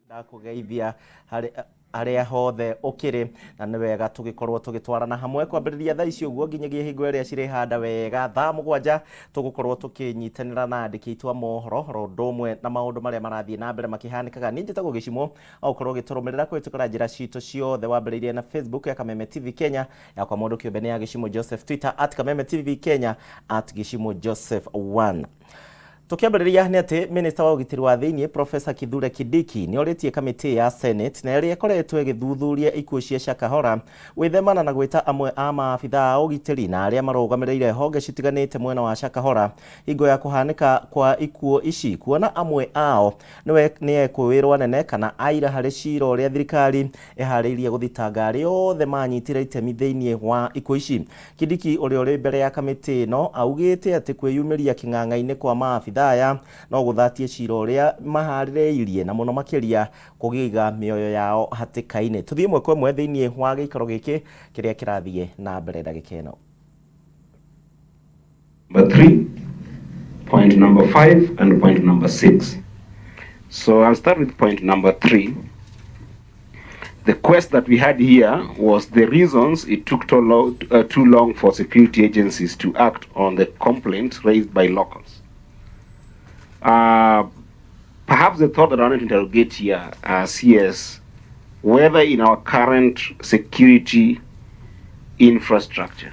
Ndakũgeithia harĩ harĩa hothe ũkĩrĩ, na nĩ wega tũgĩkorwo tũgĩtwarana hamwe kwambĩrĩria thaa ici ũguo nginyagia hingo ĩrĩa cirĩhanda wega thaa 7. Tũgũkorwo tũkĩnyitanĩra na andĩki aitũ a mohoro oro ũndũ ũmwe na maũndũ marĩa marathiĩ na mbere makĩhanĩkaga. Niĩ njĩtagwo Gĩcimo, ũkorwo ũgĩtũrũmĩrĩra kũhĩtũkĩra njĩra citũ ciothe, wambĩrĩirie na Facebook ya Kameme TV Kenya, yakwa mũndũ kĩũmbe nĩ ya Gĩcimo Joseph, Twitter @KamemeTV Kenya, @GĩcimoJoseph1. Tukiambĩrĩria nĩ atĩ minista wa ũgitĩri wa thĩinĩ Professor Kithure Kindiki nĩ orĩtie kamĩtĩ ya Senate na ĩrĩa ĩkoretwo ĩgĩthuthuria ikuũ cia Shakahola gwĩthemana na gwĩta amwe a maabitha a ũgitĩri na arĩa marũgamĩrĩire honge citiganĩte mwena wa Shakahola hingo ya kũhanĩka kwa ikuũ ici, kuona amwe ao nĩ ekũĩrwo anene kana aira harĩ cira ũrĩa thirikari ĩharĩirie gũthitanga arĩa othe manyitire itemi thĩinĩ wa ikuũ ici. Kindiki, ũrĩa ũrĩ mbere ya kamĩtĩ ĩno, augĩte atĩ kwĩyumĩria kĩng'ang'a-inĩ kwa maabitha aya no gũthatie cira ũrĩa maharĩrĩirie na mũno makĩria kũgiga mĩoyo yao hatĩka-inĩ. Tũthiĩ ĩmwe kwa ĩmwe thĩinĩ wa gĩikaro gĩkĩ kĩrĩa kĩrathiĩ na mbere ndagĩka ĩno. Number 3, point number 5, and point number 6. So I'll start with point number 3. The quest that we had here was the reasons it took too long for security agencies to act on the complaints raised by locals. Perhaps the thought that I wanted to interrogate here, CS, whether in our current security infrastructure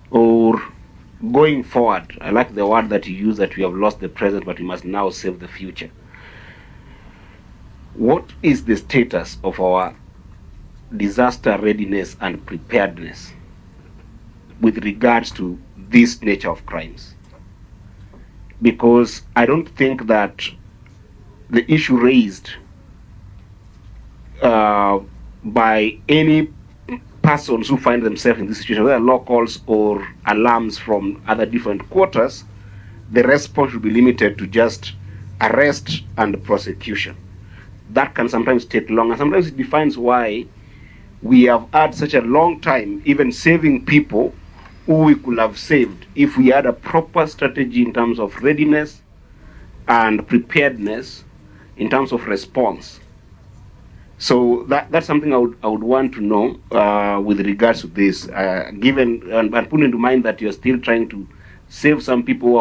or going forward, I like the word that you use, that we have lost the present, but we must now save the future. What is the status of our disaster readiness and preparedness with regards to this nature of crimes? Because I don't think that the issue raised by any persons who find themselves in this situation, whether locals or alarms from other different quarters, the response should be limited to just arrest and prosecution. That can sometimes take long, and sometimes it defines why we have had such a long time even saving people who we could have saved if we had a proper strategy in terms of readiness and preparedness in terms of response. So that's something I would want to know with regards to this, given and put into mind that you're still trying to save some people who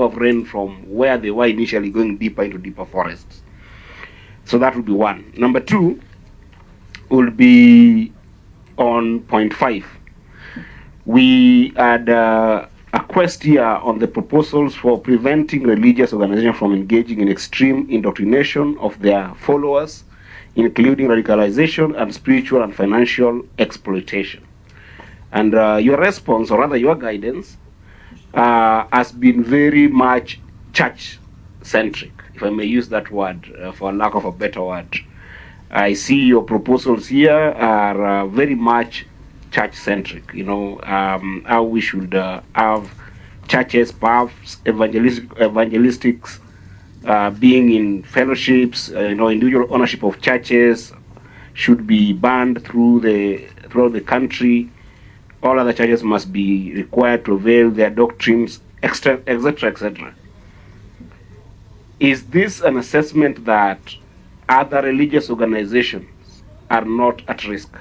have run from where they were initially, going deeper into deeper forests. So that would be one. Number two will be on point 5. We had a quest here on the proposals for preventing religious organizations from engaging in extreme indoctrination of their followers, including radicalization and spiritual and financial exploitation. And your response, or rather your guidance, has been very much church centric, if I may use that word for lack of a better word. I see your proposals here are very much church centric. How we should have churches, perhaps evangelistics, being in fellowships, individual ownership of churches should be banned throughout the country. All other churches must be required to avail their doctrines, etc., etc., etc. Is this an assessment that other religious organizations are not at risk?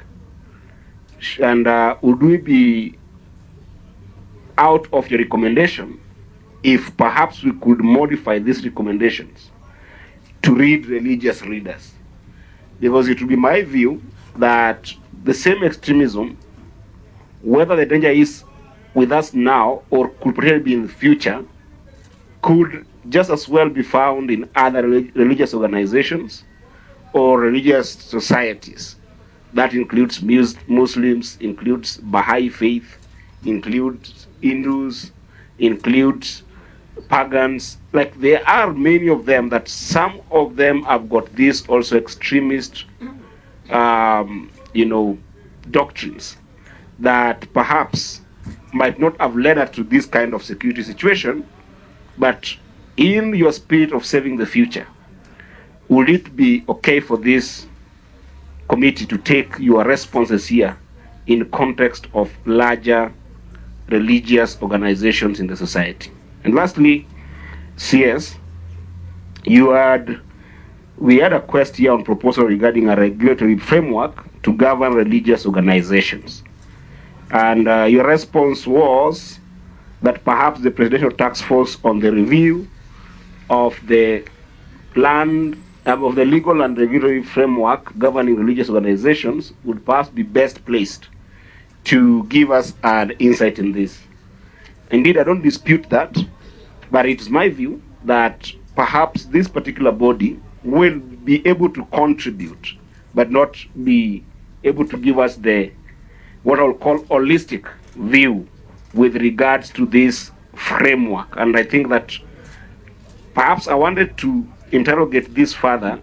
And would we be out of your recommendation if perhaps we could modify these recommendations to read religious leaders? Because it would be my view that the same extremism, whether the danger is with us now or could potentially be in the future, could just as well be found in other religious organizations or religious societies. That includes Muslims, includes Baha'i faith, includes Hindus, includes pagans. Like, there are many of them that some of them have got these also extremist, doctrines that perhaps might not have led us to this kind of security situation, but in your spirit of saving the future, would it be okay for this committee to take your responses here in context of larger religious organizations in the society? And lastly, CS, you had We had a quest here on proposal regarding a regulatory framework to govern religious organizations. And your response was that perhaps the Presidential Taskforce on the review of the plan of the legal and regulatory framework governing religious organizations would perhaps be best placed to give us an insight in this. Indeed, I don't dispute that, but it is my view that perhaps this particular body will be able to contribute, but not be able to give us the what I'll call holistic view with regards to this framework. And I think that perhaps I wanted to interrogate this further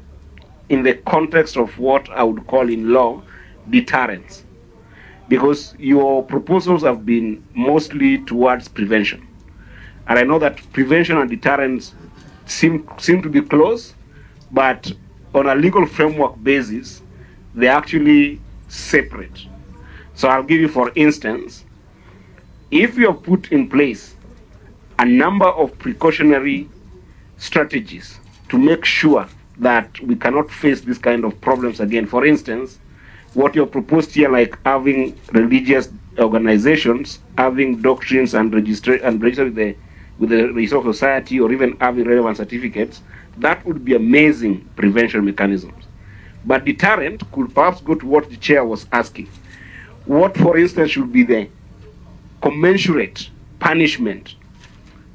in the context of what I would call in law deterrence, because your proposals have been mostly towards prevention. And I know that prevention and deterrence seem to be close, but on a legal framework basis, they're actually separate. So I'll give you, for instance, if you have put in place a number of precautionary strategies to make sure that we cannot face this kind of problems again. For instance, what you have proposed here, like having religious organizations, having doctrines and register with the Research Society, or even having relevant certificates, that would be amazing prevention mechanisms. But deterrent could perhaps go to what the chair was asking. What, for instance, should be the commensurate punishment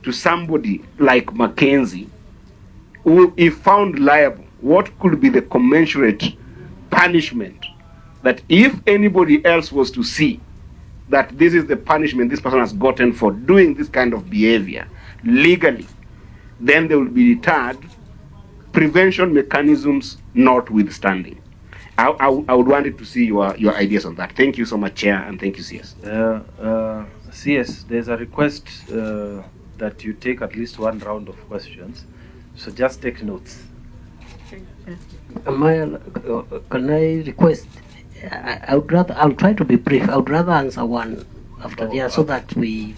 to somebody like Mackenzie, who, if found liable, what could be the commensurate punishment that if anybody else was to see that this is the punishment this person has gotten for doing this kind of behavior legally, then they will be deterred, prevention mechanisms notwithstanding. I would want to see your ideas on that. Thank you so much, Chair, and thank you, CS. CS, there's a request that you take at least one round of questions. So just take notes. Am I, can I request? I would rather, I'll try to be brief. I would rather answer one after the other, so that we,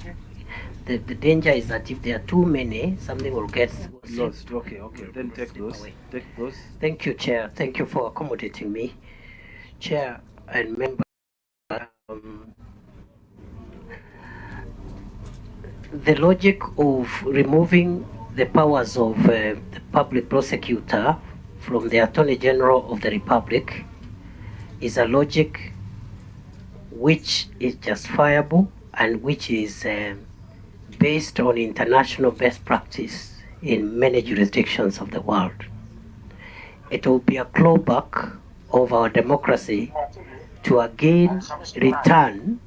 the danger is that if there are too many, something will get lost. Okay, okay. Then take those. Away. Take those. Thank you, Chair. Thank you for accommodating me. Chair and member, the logic of removing the powers of the public prosecutor from the Attorney General of the Republic is a logic which is justifiable and which is based on international best practice in many jurisdictions of the world. It will be a clawback of our democracy to again return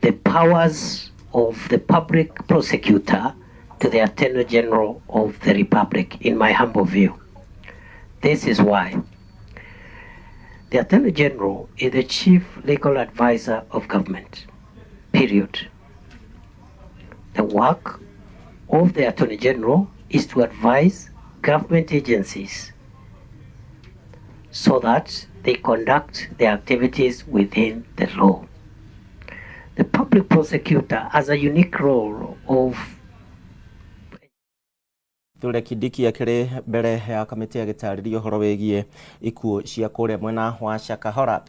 the powers of the public prosecutor to the Attorney General of the Republic, in my humble view. This is why. The Attorney General is the chief legal advisor of government, period. The work of the Attorney General is to advise government agencies so that they conduct their activities within the law. The public prosecutor has a unique role of Kithure Kindiki akĩrĩ mbere ya kamĩtĩ agĩtarĩria ũhoro wĩgiĩ ikuũ cia kũrĩa mwena wa Shakahola.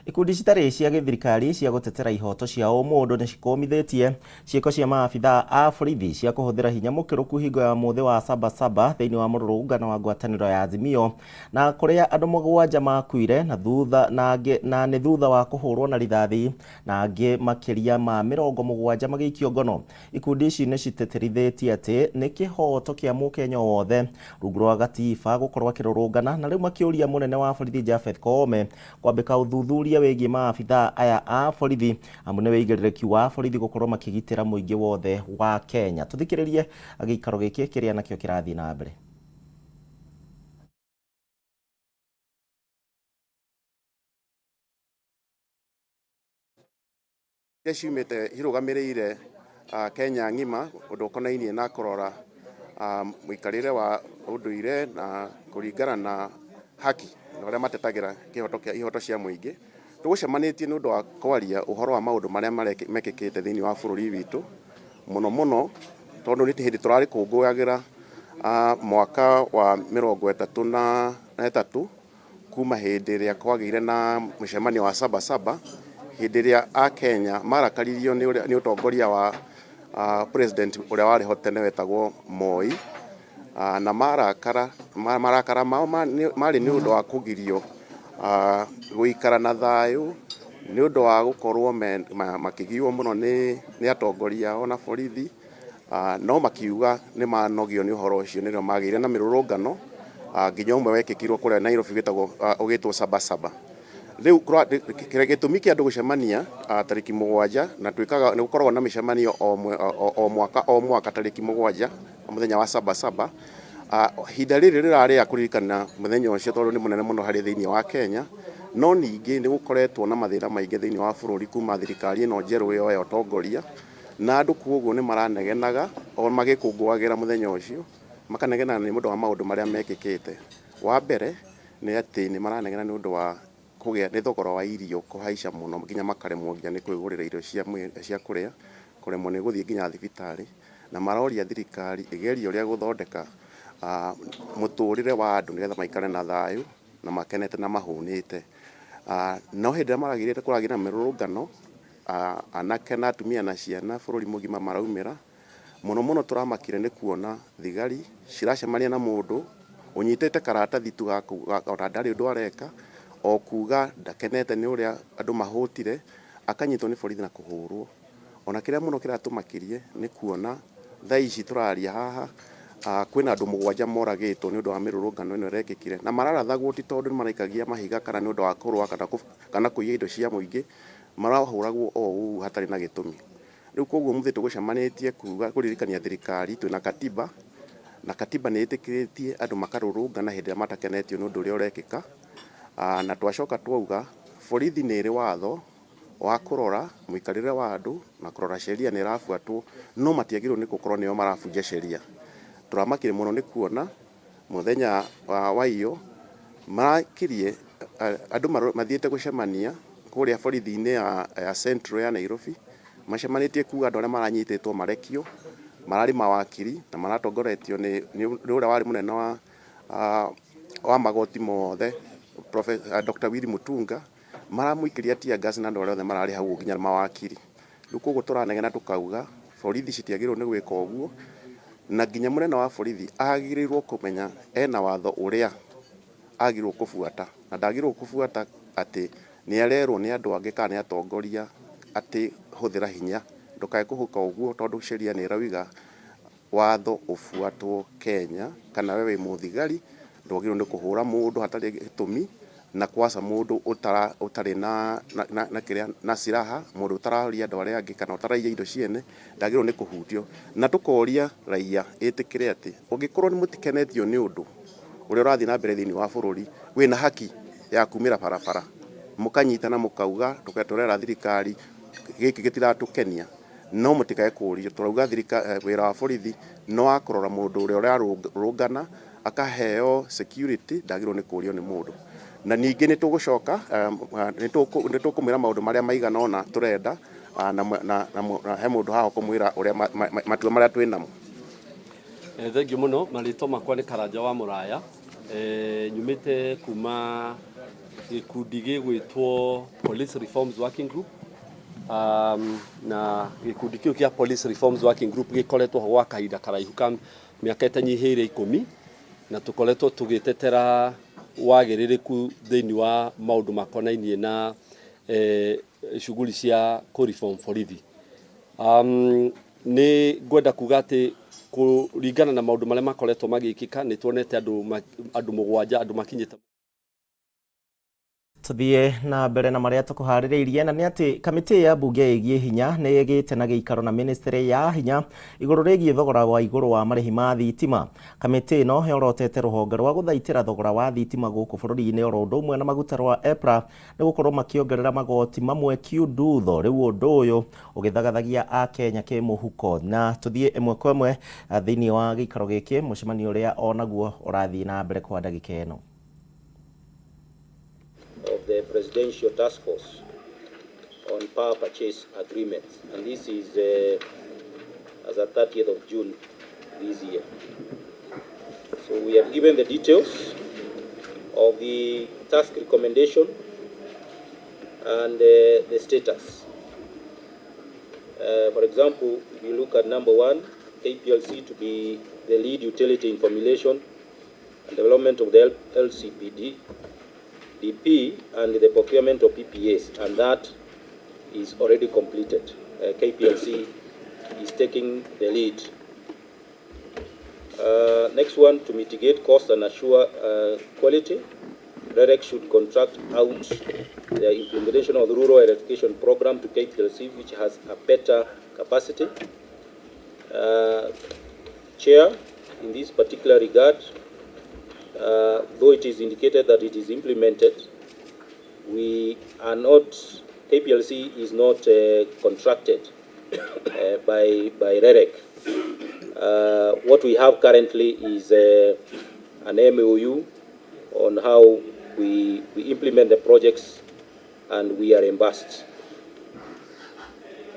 Ikundi citarĩ cia gĩthirikari cia gũtetera ihoto cia ũmũndũ nĩ cikũmithĩtie ciĩko cia maabithaa a borithi cia kũhũthĩra hinya mũkĩrũku hingo ya mũthĩ wa Sabasaba thĩinĩ wa mũrũrũngano wa ngwatanĩro ya Azimio, na kũrĩa andũ mũgwanja makuire na thutha na na nĩ thutha wa kũhũrwo na rithathi na angĩ makĩria ma 70 magĩikio ngono. Ikundi ici nĩ citĩtĩrithĩtie atĩ nĩ kĩhoto kĩa mũkenya wothe rungu rwa gatiba gũkorwo akĩrũrũngana, na rĩu makĩũria mũnene wa borithi Japheth Koome kwambĩka ũthuthuria wĩgiĩ maabithaa aya a borithi, amu nĩ wĩigĩrĩrĩki wa borithi gũkorwo makĩgitĩra mũingĩ wothe wa Kenya. Tũthikĩrĩrie gĩikaro gĩkĩ kĩrĩa nakĩo kĩrathiĩ na mbere. Iria ciumĩte irũgamĩrĩire Kenya ng'ima ũndũ ũkonainie na kũrora mũikarĩre wa ũndũire na kũringana na haki na ũrĩa matetagĩra kĩhoto kĩa ihoto cia mũingĩ. Tũgũcemanĩtie nĩ ũndũ wa kwaria ũhoro wa maũndũ marĩa mekĩkĩte thĩinĩ wa bũrũri witũ mũno mũno, tondũ nĩ hĩndĩ tũrarĩkũngũyagĩra Mwaka wa 33 kuma hĩndĩ ĩrĩa kwagĩire na mũcemanio wa Saba Saba, hĩndĩ ĩrĩa Akenya marakaririo nĩ ũtongoria wa president ũrĩa warĩ ho tene wetagwo Moi, na marakara mao marĩ nĩ ũndũ wa kũgirio gũikara na thayũ, nĩ ũndũ wa gũkorwo makĩgiwo mũno nĩ atongoria ao na borithi. No makiuga nĩ manogio nĩ ũhoro ũcio, nĩrĩo magĩire na mĩrũrũngano, nginya ũmwe wekĩkirwo kũrĩa Nairobi wĩtagwo ũgĩtwo Saba Saba. Rĩu gĩtũmi kĩa andũ gũcemania tarĩki 7, na twĩkaga nĩ gũkoragwo na mĩcemanio o mwaka o mwaka tarĩki 7 mũthenya wa Saba Saba. Ihinda rĩrĩ rĩrarĩ kũririkana mũthenya ũcio tondũ nĩ mũnene mũno harĩ thĩinĩ wa Kenya, no ningĩ nĩ gũkoretwo na mathĩna maingĩ thĩinĩ wa bũrũri kuma thirikari ĩno njerũ yoya ũtongoria, na andũ koguo nĩ maranegenaga o magĩkũngũagĩra mũthenya ũcio, makanegena nĩ ũndũ wa maũndũ marĩa mekĩkĩte. Wa mbere nĩ atĩ nĩ maranegena nĩ ũndũ wa kũgĩa nĩ thogora wa irio kũhaica mũno, nginya makaremwo nginya nĩ kwĩgũrĩra irio cia kũrĩa, kũremwo nĩ gũthiĩ nginya thibitarĩ, na maroria thirikari ĩgerie ũrĩa gũthondeka mũtũrĩre wa andũ nĩgetha maikare na thayũ na makenete na mahũnĩte. No hĩndĩ ĩrĩa maragĩrĩte kũragĩra na mĩrũrũngano, anake na atumia na ciana bũrũri mũgima maraumĩra mũno mũno. Tũramakire nĩ kuona thigari ciracemania na mũndũ ũnyitĩte karatathi tu ona ndarĩ ũndũ areka, o kuga ndakenete nĩ ũrĩa andũ mahũtire, akanyitwo nĩ borithi na kũhũrwo. Ona kĩrĩa mũno kĩratũmakirie nĩ kuona thaa ici tũraria haha, kwĩna andũ 7 moragĩtwo nĩ ũndũ wa mĩrũrũngano ĩno ĩrekĩkire, na mararathagwo ti tondũ nĩ maraikagia mahiga kana nĩ ũndũ wa kũrũa kana kũiya indo cia mũingĩ, marahũragwo o ũũ hatarĩ na gĩtũmi. Rĩu koguo mũthĩ tũgũcemanĩtie kuga kũririkania thirikari twĩna katiba, na katiba nĩ ĩtĩkĩrĩtie andũ makarũrũngana hĩndĩ ĩrĩa matakenetio nĩ ũndũ ũrĩa ũrekĩka. Na twacoka twauga borithi nĩ ĩrĩ watho wa kũrora mũikarĩre wa andũ na kũrora sheria nĩ ĩrabuatwo, no matiagĩrĩirwo nĩ gũkorwo nĩo marabunja sheria. Tũramakire mũno nĩ kuona mũthenya wa iyo marakirie andũ mathiĩte gũcemania kũrĩa borithi-inĩ ya Central ya Nairobi, macemanĩtie kuga andũ arĩa maranyitĩtwo marekio, mararĩ mawakiri na maratongoretio nĩ ũrĩa warĩ mũnene wa magoti mothe Dr. Willy Mutunga, maramũikĩria tear gas na andũ arĩa othe mararĩ hau nginya mawakiri. Rĩu koguo tũranegena tũkauga borithi citiagĩrĩirwo nĩ gwĩka ũguo, na nginya mũnene wa borithi agĩrĩirwo kũmenya ena watho ũrĩa agĩrĩirwo kũbuata, na ndagĩrĩirwo kũbuata atĩ nĩ arerwo nĩ andũ angĩ kana nĩ atongoria atĩ hũthĩra hinya, ndũkae kũhũka ũguo tondũ sheria nĩ ĩrauga watho ũbuatwo Kenya, kana we wĩ mũthigari ndwagĩrĩirwo nĩ kũhũra mũndũ hatarĩ gĩtũmi na kwaca mũndũ ũtarĩ na kĩrĩa na silaha, mũndũ ũtararia andũ arĩa angĩ kana ũtaraiya indo ciene ndagĩrĩirwo nĩ kũhutio. Na tũkoria raia ĩtĩkĩre atĩ ũngĩkorwo nĩ mũtikenetio nĩ ũndũ ũrĩa ũrathiĩ na mbere thĩinĩ wa bũrũri, wĩna haki ya kumĩra barabara, mũkanyitana mũkauga tũrera thirikari gĩkĩ gĩtiratũkenia, no mũtikae kũũrio. Tũrauga wĩra wa borithi no wa kũrora mũndũ ũrĩa ũrarũngana akaheo security, ndagĩrĩirwo nĩ kũũrio nĩ mũndũ. Na ningĩ nĩ tũgũcoka nĩ tũkũmwĩra maũndũ marĩa maigana ũna tũrenda, na he mũndũ haha ũkũmwĩra ũrĩa matua marĩa twĩ namo. Thengiũ mũno, marĩtwa makwa nĩ Karanja wa Mũraya. Nyumĩte kuma gĩkundi gĩgwĩtwo Police Reforms Working Group. Na gĩkundi kĩu kĩa Police Reforms Working Group gĩkoretwo ho gwa kahinda karaihu ka mĩaka ĩtanyihĩire 10, na tũkoretwo tũgĩtetera wagĩrĩrĩku thĩinĩ wa maũndũ makonainie na shughuli cia kũ reform borithi. Nĩ ngwenda kuga atĩ kũringana na maũndũ marĩa makoretwo magĩkĩka, nĩ tuonete andũ 7 andũ makinyĩte. Tuthiĩ na mbere na marĩa tũkũharĩrĩirie, na nĩ atĩ kamĩtĩ ya mbunge ĩgiĩ hinya nĩ ĩgĩte na gĩikaro na ministry ya hinya igũrũ rĩgiĩ thogora wa igũrũ wa marĩhi ma thitima. Kamĩtĩ ĩno yorotete rũhonge rwa gũthaitĩra thogora wa thitima gũkũ bũrũri-inĩ oro ũndũ ũmwe na maguta rwa EPRA nĩ gũkorwo makĩongerera magoti mamwe kiundutho, rĩu ũndũ ũyũ ũgĩthagathagia Akenya kĩmũhuko. Na tũthiĩ ĩmwe kwa ĩmwe thĩinĩ wa gĩikaro gĩkĩ, mũcemanio ũrĩa onaguo ũrathiĩ na mbere kwa ndagĩka ĩno. Of the Presidential Task Force on Power Purchase Agreements, and this is as at 30th of June this year. So we have given the details of the task recommendation and the status. For example, if you look at number 1, KPLC to be the lead utility in formulation and development of the LCPD, DP, and the procurement of PPAs, and that is already completed. KPLC is taking the lead. Next one, to mitigate costs and assure quality, REREC should contract out the implementation of the rural electrification program to KPLC, which has a better capacity. Chair, in this particular regard, though it is indicated that it is implemented, we are not, KPLC is not contracted by REREC. What we have currently is an MOU on how we implement the projects, and we are reimbursed.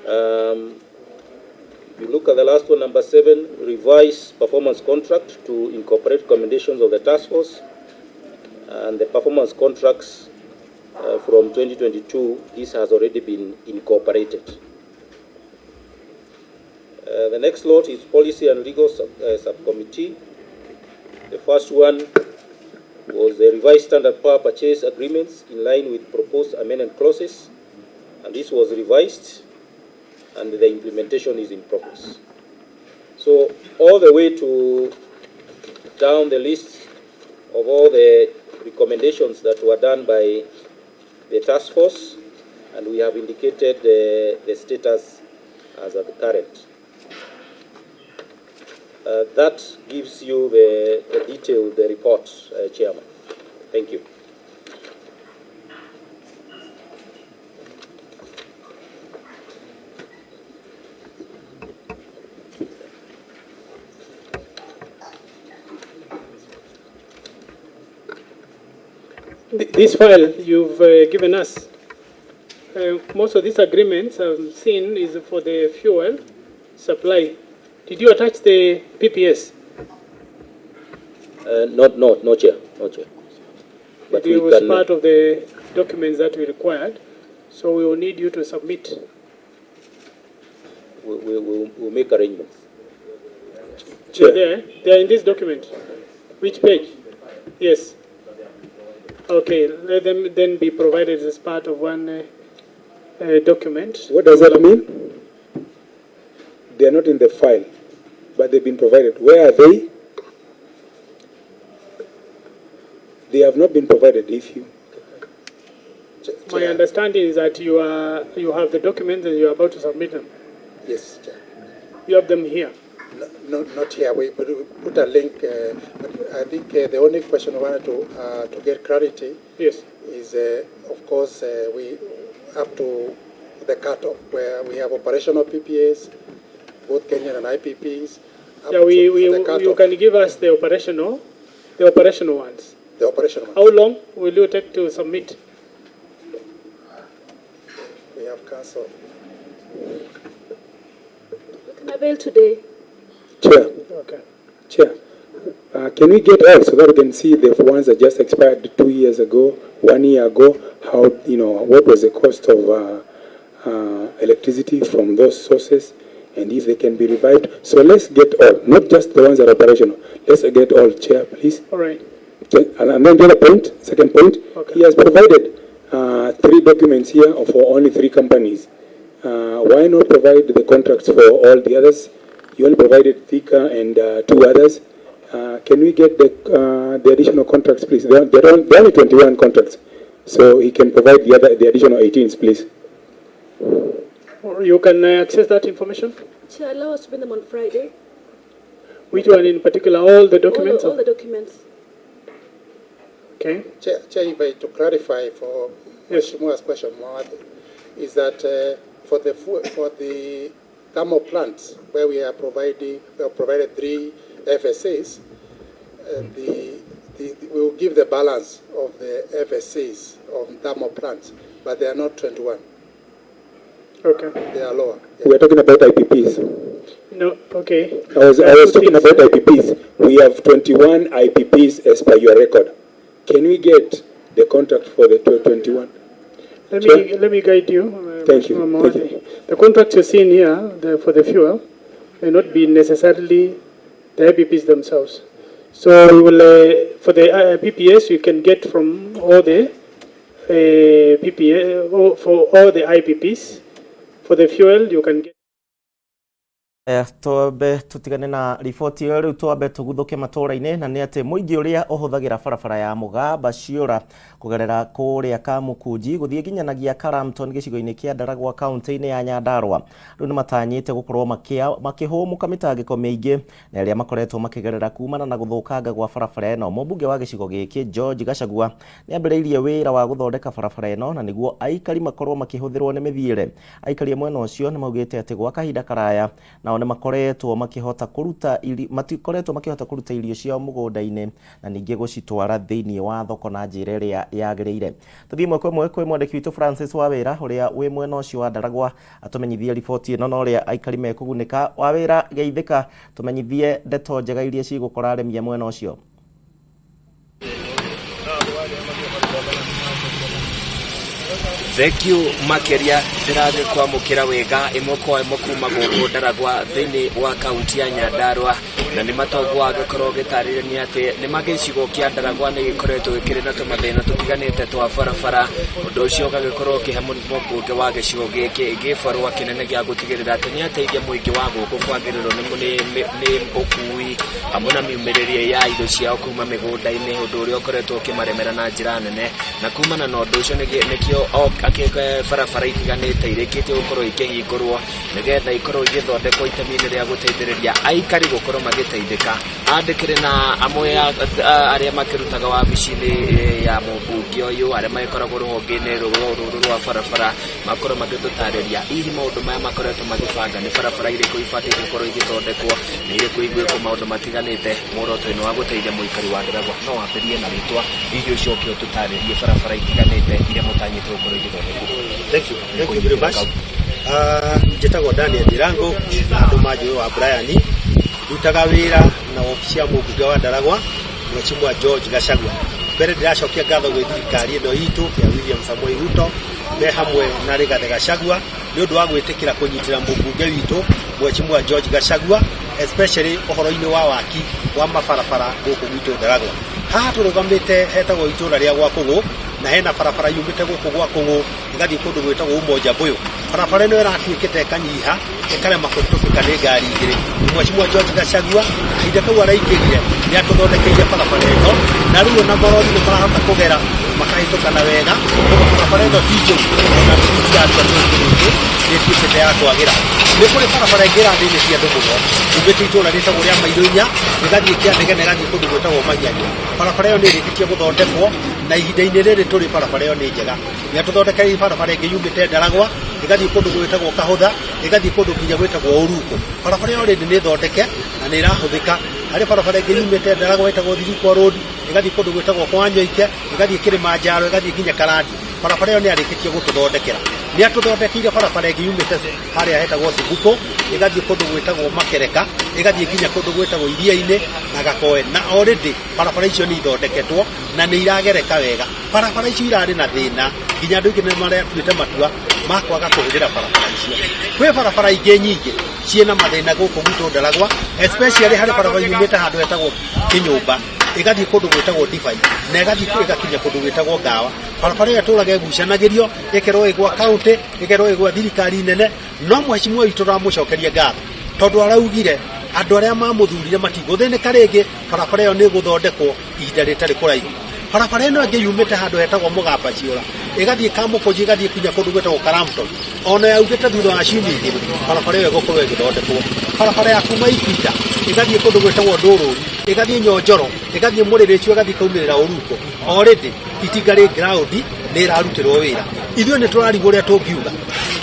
If you look at the last one, number 7, revise performance contract to incorporate recommendations of the task force, and the performance contracts from 2022, this has already been incorporated. The next lot is policy and legal subcommittee. The first one was the revised standard power purchase agreements in line with proposed amendment clauses, and this was revised, and the implementation is in progress. So all the way to down the list of all the recommendations that were done by the task force, and we have indicated the status as at the current. That gives you the detail of the report, Chairman. Thank you. This file you've given us, most of these agreements I've seen is for the fuel supply. Did you attach the PPS? No, Chair. No, Chair. But it was part of the documents that we required, so we will need you to submit. We'll make arrangements. Chair. They are in this document. Which page? Yes. Okay, let them then be provided as part of one document. What does that mean? They are not in the file, but they've been provided. Where are they? They have not been provided. If you, My understanding is that you have the documents and you are about to submit them. Yes, Chair. You have them here. No, not here. We put a link. But I think the only question we wanted to get clarity. Yes. Is of course we up to the cutoff where we have operational PPAs, both Kenyan and IPPs. Yeah, you can give us the operational ones. The operational ones. How long will you take to submit? We have council. We can avail today. Chair. Okay. Chair, can we get all so that we can see the ones that just expired 2 years ago, 1 year ago? How, you know, what was the cost of electricity from those sources, and if they can be revived? So let's get all, not just the ones that are operational. Let's get all, Chair, please. All right. And then the other point, second point, okay. He has provided 3 documents here for only 3 companies. Why not provide the contracts for all the others? You only provided Thika and 2 others. Can we get the additional contracts, please? There are only 21 contracts, so he can provide the additional 18s, please. Or you can access that information? Chair, allow us to bring them on Friday. Which one in particular? All the documents? All the documents. Okay. Chair, if I to clarify for Mheshimiwa's question, is that for the thermal plants where we are providing, we have provided 3 FSAs, we will give the balance of the FSAs on thermal plants, but they are not 21. Okay. They are lower. Yeah. We are talking about IPPs. No, okay. I was Two talking things. about IPPs. We have 21 IPPs as per your record. Can we get the contract for the 21? Let me guide you. Thank you. Mheshimiwa Thank Mawathe. The contracts you're seeing here for the fuel may not be necessarily the IPPs themselves. So we will, for the PPS, you can get from all the PPA, oh, for all the IPPs. For the fuel, you can get. Twambe tutigane na riboti ĩyo. Rĩu twambe tũguthũke matũũra-inĩ, na nĩ atĩ mũingĩ ũrĩa ũhũthagĩra barabara ya Mũgamba Ciũra kũgerera kũrĩa Kamukunji gũthiĩ nginyanagia Karamton gĩcigo-inĩ kĩa Ndaragwa kaunti-inĩ ya Nyandarua rĩu nĩ matanyĩte gũkorwo makĩhũmũka mĩtangĩko mĩingĩ na ĩrĩa makoretwo makĩgerera kumana na gũthũkanga gwa barabara ĩno. Mũmbunge wa gĩcigo gĩkĩ George Gachagua nĩ ambĩrĩirie wĩra wa gũthondeka barabara ĩno na nĩguo aikari makorwo makĩhũthĩrwo nĩ mĩthiĩre. Aikari a mwena ũcio nĩ maugĩte atĩ gwa kahinda karaya nao nĩ makoretwo makĩhota kũruta irio, matikoretwo makĩhota kũruta irio ciao mũgũnda-inĩ na ningĩ gũcitwara thĩinĩ wa thoko na njĩra ĩrĩa yagĩrĩire. Tũthiĩ ĩmwe kwa ĩmwe kwĩ mwandĩki witũ Francis Wawĩra ũrĩa wĩ mwena ũcio wa Ndaragwa atũmenyithie riboti ĩno na ũrĩa aikari mekũgunĩka. Wawĩra, geithĩka, tũmenyithie ndeto njega iria cigũkora arĩmi a mwena ũcio. Thank you makeria. Ndĩrathiĩ kwamũkĩra wega ĩmwe kwa ĩmwe kuma gũkũ Ndaragwa thĩinĩ wa kaunti ya Nyandarua, na nĩ matongo angĩkorwo gĩtarĩria nĩ atĩ nĩ magĩcigo kĩa Ndaragwa nĩ gĩkoretwo gĩkĩrĩ na tũmathĩna tũtiganĩte twa barabara. Ũndũ ũcio ũgagĩkorwo ũkĩhe mũmbunge wa gĩcigo gĩkĩ gĩbarũa kĩnene gĩa gũtigĩrĩra atĩ nĩ ateithia mũingĩ wa gũkũ kwagĩrĩrwo nĩ ũkui hamwe na miumĩrĩrie ya indo ciao kuma mĩgũnda-inĩ, ũndũ ũrĩa ũkoretwo ũkĩmaremera na njĩra nene. Na kumana na ũndũ ũcio nĩkĩo barabara itiganĩte irĩkĩtie gũkorwo ikĩhingũrwo nĩgetha ikorwo igĩthondekwo itemi-inĩ rĩa gũteithĩrĩria aikari gũkorwo magĩteithĩka. Andĩkĩrĩ na amwe arĩa makĩrutaga wabici-inĩ ya mũmbunge ũyũ, arĩa magĩkoragwo rũhonge-inĩ rũrũ rwa barabara, makorwo magĩtũtarĩria hihi maũndũ maya makoretwo magĩbanga nĩ barabara irĩkũ ibatiĩ gũkorwo igĩthondekwo, nĩ irĩkũ igwĩkwo maũndũ matiganĩte muoroto-inĩ wa gũteithia mũikari wa Ndaragwa. No wambĩrĩrie na rĩtwa, hihi ũcoke ũtũtarĩrie barabara itiganĩte iria mũtanyĩte gũkorwo igĩthondekwo. Thank you. Thank you very much. Njĩtagwo Daniel Ndirango na andũ manjũĩ wa Brian. Ndutaga wĩra na obici ya mũmbunge wa Ndaragwa, Mheshimiwa George Gachagua. Mbere ndĩracokia ngatho gwĩ thirikari ĩno itũ ya William Samoei Ruto me hamwe na Rigathĩ Gachagua nĩ ũndũ wa gwĩtĩkĩra kũnyitĩra mũmbunge witũ Mheshimiwa George Gachagua, especially ũhoro-inĩ wa waki wa mabarabara gũkũ gwitũ Ndaragwa. Haha tũrũgamĩte hetagwo itũra rĩa Gwakũgũ, na hena barabara yumĩte gũkũ Gwakũgũ ĩgathiĩ kũndũ gwĩtagwo Umoja Mbuyu. Barabara ĩno ĩratuĩkĩte ĩkanyiha, ĩkarema kũhĩtũkĩka nĩ ngari igĩrĩ. Mheshimiwa George Gachagua kahinda kau araingĩrire nĩ atũthondekeire barabara ĩno, na rĩu ona marori nĩ marahota kũgera makahĩtũkana wega. Koguo barabara ĩno ti njũru, ona itiratua tũngĩ nĩ ĩtuĩkĩte ya kwagĩra. Nĩ kũrĩ barabara ĩngĩ ĩrathĩnĩtie andũ mũno umĩte itũra rĩtagwo rĩa Mairũ Inya, ĩgathiĩ Kĩanege na ĩgathiĩ kũndũ gwĩtagwo Manyanya. Barabara ĩyo nĩ ĩrĩkĩtie gũthondekwo, na ihinda-inĩ rĩrĩ tũrĩ barabara ĩyo nĩ njega. Nĩ atũthondekeire barabara ĩngĩ yumĩte Ndaragwa ĩgathiĩ kũndũ gwĩtagwo Kahũtha, ĩgathiĩ kũndũ nginya gwĩtagwo Ũruku. Barabara ĩyo already nĩ thondeke na nĩ ĩrahũthĩka. Harĩ barabara ĩngĩ yumĩte Ndaragwa ĩtagwo Thirikwa Road, ĩgathiĩ kũndũ gwĩtagwo kwa Nyoike, ĩgathiĩ Kilimanjaro, ĩgathiĩ nginya Karandi. Barabara ĩyo nĩ arĩkĩtie gũtũthondekera. Nĩ atũthondekeire barabara ĩngĩ yumĩte harĩa hetagwo Subuko, ĩgathiĩ kũndũ gwĩtagwo Makereka, ĩgathiĩ nginya kũndũ gwĩtagwo Iria-inĩ na Gakoe, na already barabara icio nĩ ithondeketwo na nĩ iragereka wega. Barabara icio irarĩ na thĩna nginya andũ aingĩ nĩ maratuĩte matua ma kwaga kũhũthĩra barabara icio. Kwĩ barabara ingĩ nyingĩ ciĩna mathĩna gũkũ gwitũ Ndaragwa, especially harĩ barabara yumĩte handũ hetagwo Kĩnyũmba, ĩgathiĩ kũndũ gwĩtagwo Divai, na ĩgathiĩ ĩgakinya kũndũ gwĩtagwo Ngawa. Barabara ĩyo ĩtũraga ĩgucanagĩrio, ĩkerwo ĩgwa kaunti, ĩkerwo ĩgwa thirikari nene, no mheshimiwa witũ ramũcokeria ngatho tondũ araugire andũ arĩa mamũthurire matigũthĩnĩka rĩngĩ. Barabara ĩyo nĩ ĩgũthondekwo ihinda rĩtarĩ kũraihu. Barabara ĩno ĩngĩ yumĩte handũ hetagwo Mũgamba Ciũra, ĩgathiĩ Kamũkũnji, ĩgathiĩ kinya kũndũ gwĩtagwo Karamton, ona yaugĩte thutha wa ciumia 2 barabara ĩyo ĩgũkorwo ĩgĩthondekwo. Barabara ya kuma Ibita ĩgathiĩ kũndũ gwĩtagwo Ndũrũri, ĩgathiĩ Nyonjoro, ĩgathiĩ Mũrĩrĩcu, ĩgathiĩ ĩkaumĩrĩra Ũruko, already itinga rĩ ground, nĩ ĩrarutĩrwo wĩra. Ithuĩ nĩ tũrarigwo ũrĩa tũngiuga,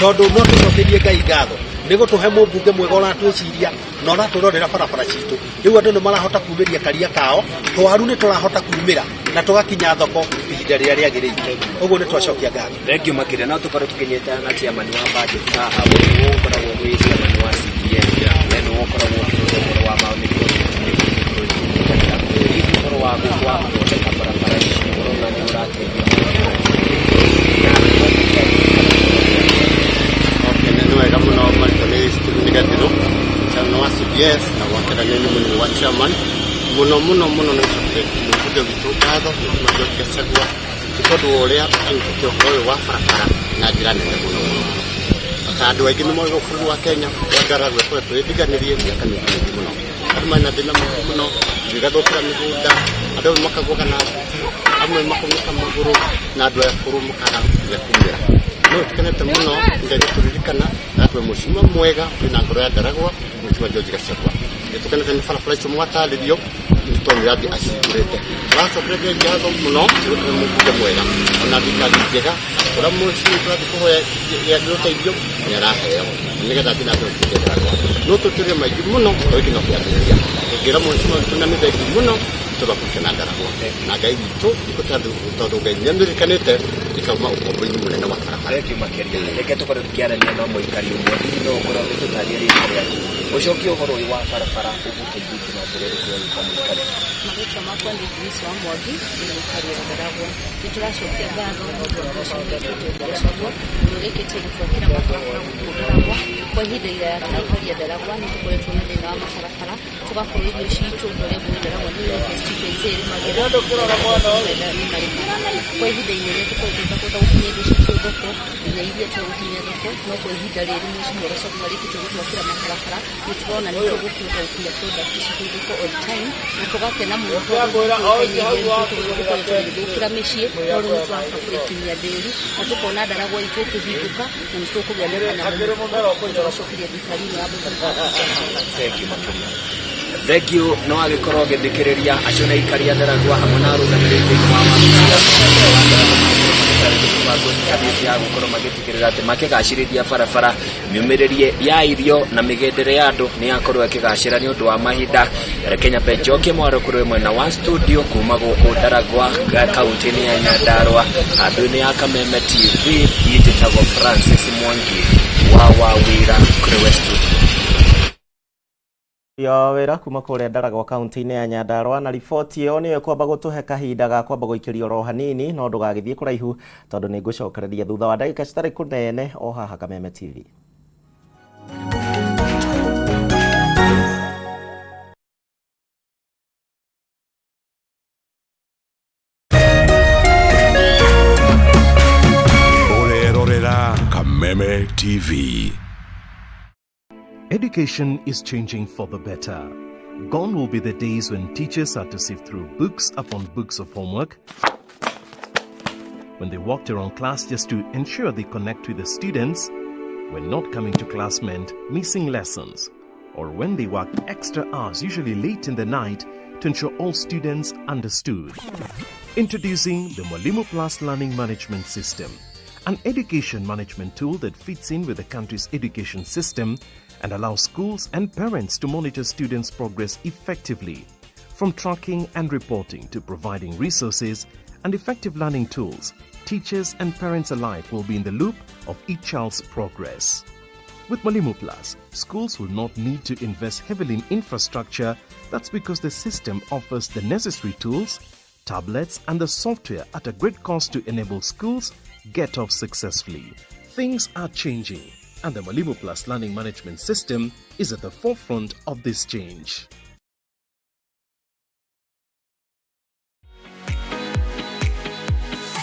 tondũ no tũcokerie Ngai ngatho nĩ gũtũhe mũmbunge mwega ũratwĩciria na ũratũrorera barabara citũ. Rĩu andũ nĩ marahota kumĩria karia kao twaru, nĩ tũrahota kumĩra na tũgakinya thoko ihinda rĩrĩa rĩagĩrĩire. Ũguo nĩ twacokia ngatho. Thank you makĩria. No tũkorwo tũkĩnyitana na chairman wa budget haha, ũyũ ũkoragwo wĩ chairman wa CDF. ũkoragwo ũkĩrora ũhoro wa ma nĩ hihi ũhoro wa wa gũthondeka barabara ici ũrona nĩ ũrateithia? Okay, nĩ wega mũno. Marĩtwa nĩ Stephen Gathiru, chairman wa CDF, na gwakĩra nĩ mũnini wa chairman. Mũno mũno mũno nĩ ũcoketie mũmbunge witũ ngatho, Mheshimiwa George Gachagua, nĩ tondũ wa ũrĩa anyitĩte ũhoro ũyũ wa barabara na njĩra nene mũno mũno. Ta andũ aingĩ nĩ moĩ bũrũri wa Kenya wa Ndaragwa ĩkoretwo ĩthiganĩrie mĩaka mĩingĩ mĩingĩ mũno. Andũ marĩ na thĩna mũingĩ mũno, irio igathũkĩra mĩgũnda, andũ amwe makagũaga na nduthi, amwe makaunĩka magũrũ, na andũ aya akũrũ makaga gĩa kũmĩra. No tũkenete mũno Ngai nĩ tũririkana na atũhe mũcima mwega wĩna ngoro ya Ndaragwa, Mheshimiwa George Gachagua. Nĩ tũkenete nĩ barabara icio mwatarĩrio nĩ tondũ nĩ ũrathiĩ acihingũrĩte. Tũracokeria Ngai ngatho mũno nĩ gũtũhe mũmbunge mwega ona thirikari njega. Kũrĩa mũciĩ tũrathiĩ kũhoya ũteithio nĩ araheo nĩgetha athiĩ na mbere gũteithia Ndaragwa. No tũtũrie maingĩ mũno tondũ gĩkĩ no kĩambĩrĩria. Tũngĩra mũhecimiwa witũ na nĩ thengiũ mũno tondũ wa kũrutana Ndaragwa na Ngai witũ tondũ Ngai nĩ amĩririkanĩte ikauma ũkombo-inĩ mũnene wa barabara. Thengiũ makĩria. Reke tũkorwo tũkĩarania na mũikari ũmwe. Hihi no ũkorwo ũgĩtũtarĩria rĩtwa rĩaku, ũcokie ũhoro ũyũ wa barabara ũgũteithĩtie na njĩra ĩrĩkũ we wĩ ta mũikari? Marĩtwa makwa nĩ Grace wa Mwangi, ndĩ mũikari wa Ndaragwa. Nĩ tũracokia ngatho nĩ ũndũ wa mheshimiwa witũ George Gachagua ũrĩa ũrĩkĩtie gũtwakĩra mabarabara gũkũ Ndaragwa. Kwa ihinda iraya ta aikari a Ndaragwa nĩ tũkoretwo na thĩna wa mabarabara, tũgakorwo irio citũ ta ũrĩa mũĩ Ndaragwa nĩ constituency ĩrĩmagĩra nĩ marĩmaga. Kwa ihinda inene tũkoretwo tũtakũhota gũkinyia indo citũ thoko, nginya iria tũgũkinyia thoko, no kwa ihinda rĩrĩ mheshimiwa Gachagua arĩkĩtie gũtwakĩra mabarabara, nĩ tũrona nĩ tũgũkĩhota gũkinyia product citũ thoko on time na tũgakena mũno tondũ nĩ tũkoretwo tũgĩthũkĩra mĩciĩ, no rĩu nĩ tũrahota kũrĩkinyia ndĩri na tũkona Ndaragwa itũ ĩkĩhingũka na nĩ tũkũgĩa na kanyamũ mũhuko na tũgacokeria thirikari ĩno ya Mũthamaki. Thengiũ makĩria. Thengiũ nĩ wagĩkorwo ũgĩthikĩrĩria acio nĩ aikari a Ndaragwa hamwe na arũgamĩrĩri thĩinĩ wa wabici ya mũmbunge wa Ndaragwa magĩkorwo magĩtarĩria mĩbango ĩtiganĩte ya gũkorwo magĩtigĩrĩra atĩ makĩgacĩrithia barabara, mĩumĩrĩrie ya irio na mĩgendere ya andũ nĩ yakorwo ĩkĩgacĩra nĩ ũndũ wa mahinda. Reke nyambe njokie mwaro kũrĩ mwena wa studio kuma gũkũ Ndaragwa kaunti-inĩ ya Nyandarua handũ-inĩ ya Kameme TV. Niĩ njĩtagwo Francis Mwangi wa Wawira kũrĩ we studio. Ya wĩra kuma kũrĩa Ndaragwa kaunti-inĩ ya Nyandarua, na riboti ĩyo nĩyo ĩkwamba gũtũhe kahinda ga kwamba gũikĩrio oro hanini, no ndũgagĩthiĩ kũraihu tondũ nĩ ngũcokereria thutha wa ndagĩka citarĩ kũnene o haha Kameme TV. Ũrerorera Kameme TV. Education is changing for the better. Gone will be the days when teachers had to sift through books upon books of homework, when they walked around class just to ensure they connect with the students, when not coming to class meant missing lessons, or when they worked extra hours, usually late in the night, to ensure all students understood. Introducing the Mwalimu Plus Learning Management System, an education management tool that fits in with the country's education system and allows schools and parents to monitor students' progress effectively. From tracking and reporting to providing resources and effective learning tools, teachers and parents alike will be in the loop of each child's progress. With Mwalimu Plus, schools will not need to invest heavily in infrastructure. That's because the system offers the necessary tools, tablets, and the software at a great cost to enable schools get off successfully. Things are changing, and the Mwalimu Plus Learning Management System is at the forefront of this change.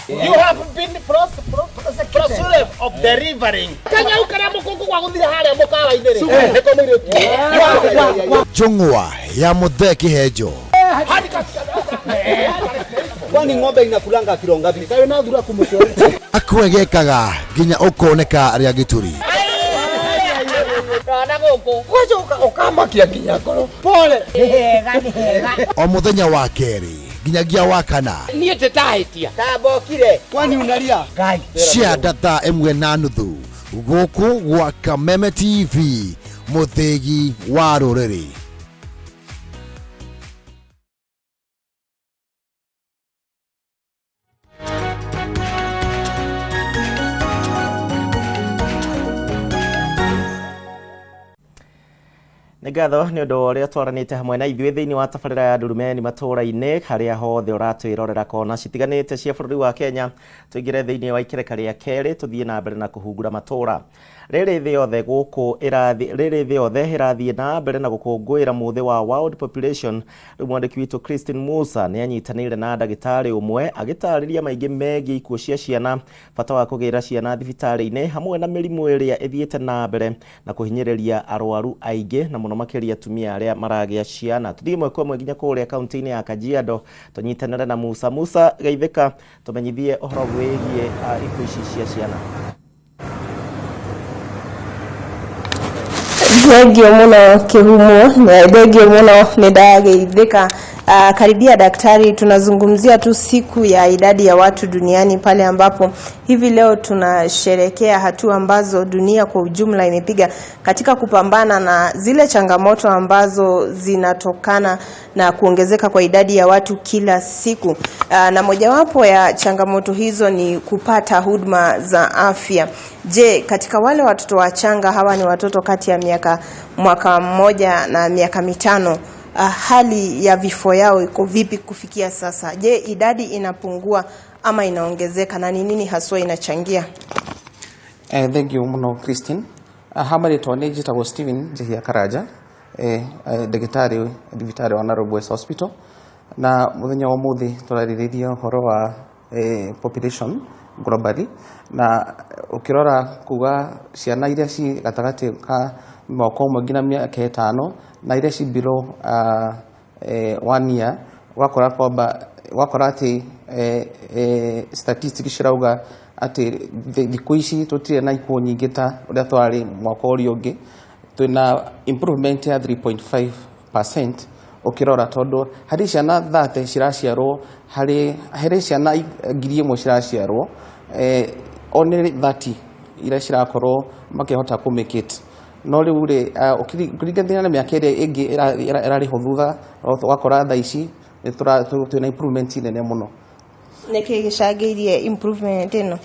You have been prosecuted of delivering. Kanyau karia mukungu gwa guthire haria mukawa-inĩ rĩ, nĩko mũirĩtu. Njũng'wa ya Mũthee Kĩhenjo. Kwani ng'ombe inakulanga kilo ngapi? Kayo na thura kumucio. Akwegekaga nginya ũkoneka rĩa gĩturi. Kana gũkũ. Gwacoka ũkamakia nginya ngoro. Pole. Nĩ hega, nĩ hega. O mũthenya wa kerĩ nginyagia wa kana. Niĩ ndĩtahĩtia. Tambokire. Kwani unalia? Ngai. Cia thaa 1:30 gũkũ gwa Kameme TV, mũthĩgi wa rũrĩrĩ. Nĩ Nĩ ngatho nĩ ũndũ wa ũrĩa twaranĩte hamwe na ithuĩ thĩinĩ wa tabarĩra ya Ndurumeni matũũra-inĩ harĩa hothe ũratwĩrorera kona citiganĩte cia bũrũri wa Kenya. Tũingĩre thĩinĩ wa ikereka rĩa kerĩ tũthiĩ na mbere na kũhungura matũũra. Rĩrĩ thĩ yothe gũkũ ĩrathiĩ rĩrĩ thĩ yothe ĩrathiĩ na mbere na gũkũngũĩra mũthĩ wa World Population. Rĩu mwandĩki witũ Christine Musa nĩ anyitanĩire na ndagĩtarĩ ũmwe agĩtarĩria maingĩ megiĩ ikuũ cia ciana, bata wa kũgĩra ciana thibitarĩ-inĩ hamwe na mĩrimũ ĩrĩa ĩthiĩte na mbere na kũhinyĩrĩria arwaru aingĩ na mũno makĩria atumia arĩa maragĩa ciana. Tũthiĩ ĩmwe kwa ĩmwe nginya kũrĩa kaunti-inĩ ya Kajiado tũnyitanĩre na Musa. Musa, geithĩka, tũmenyithie ũhoro wĩgiĩ ikuũ ici cia ciana. Thengio muno Kihumo, thengio muno, nĩndageithĩka. Karibia daktari, tunazungumzia tu siku ya idadi ya watu duniani pale ambapo hivi leo tunasherekea hatua ambazo dunia kwa ujumla imepiga katika kupambana na zile changamoto ambazo zinatokana na kuongezeka kwa idadi ya watu kila siku. Na mojawapo ya changamoto hizo ni kupata huduma za afya. Je, katika wale watoto wachanga, hawa ni watoto kati ya miaka mwaka mmoja na miaka 5, hali ya vifo yao iko vipi kufikia sasa? Je, idadi inapungua ama inaongezeka na ni nini haswa inachangia? Thank you muno Christine. Ha marĩtwa nĩ njĩtagwo Steven Njihia Karanja, ndagĩtarĩ thibitarĩ wa Nairobi West Hospital, na mũthenya wa ũmũthĩ tũrarĩrĩria ũhoro wa population globally, na ũkĩrora kuga ciana iria ci gatagatĩ ka mwaka ũmwe nginya mĩaka 5 na iria ci below 1 year, ũgakora kwamba ũgakora atĩ statistics cirauga atĩ thikũ ici tũtirĩ na ikuũ nyingĩ ta ũrĩa twarĩ mwaka ũrĩa ũngĩ. Twĩna improvement ya 3.5% ũkĩrora, tondũ harĩ ciana 30 ciraciarwo, harĩ ciana 1,000 ciraciarwo, only 30 iria cirakorwo makĩhota kũ make it. No rĩu rĩ, ũkĩringithania na mĩaka ĩrĩa ĩngĩ ĩrarĩ ho thutha, ũgakora thaa ici twĩna improvement nene mũno. Nĩkĩ gĩcangĩirie improvement ĩno?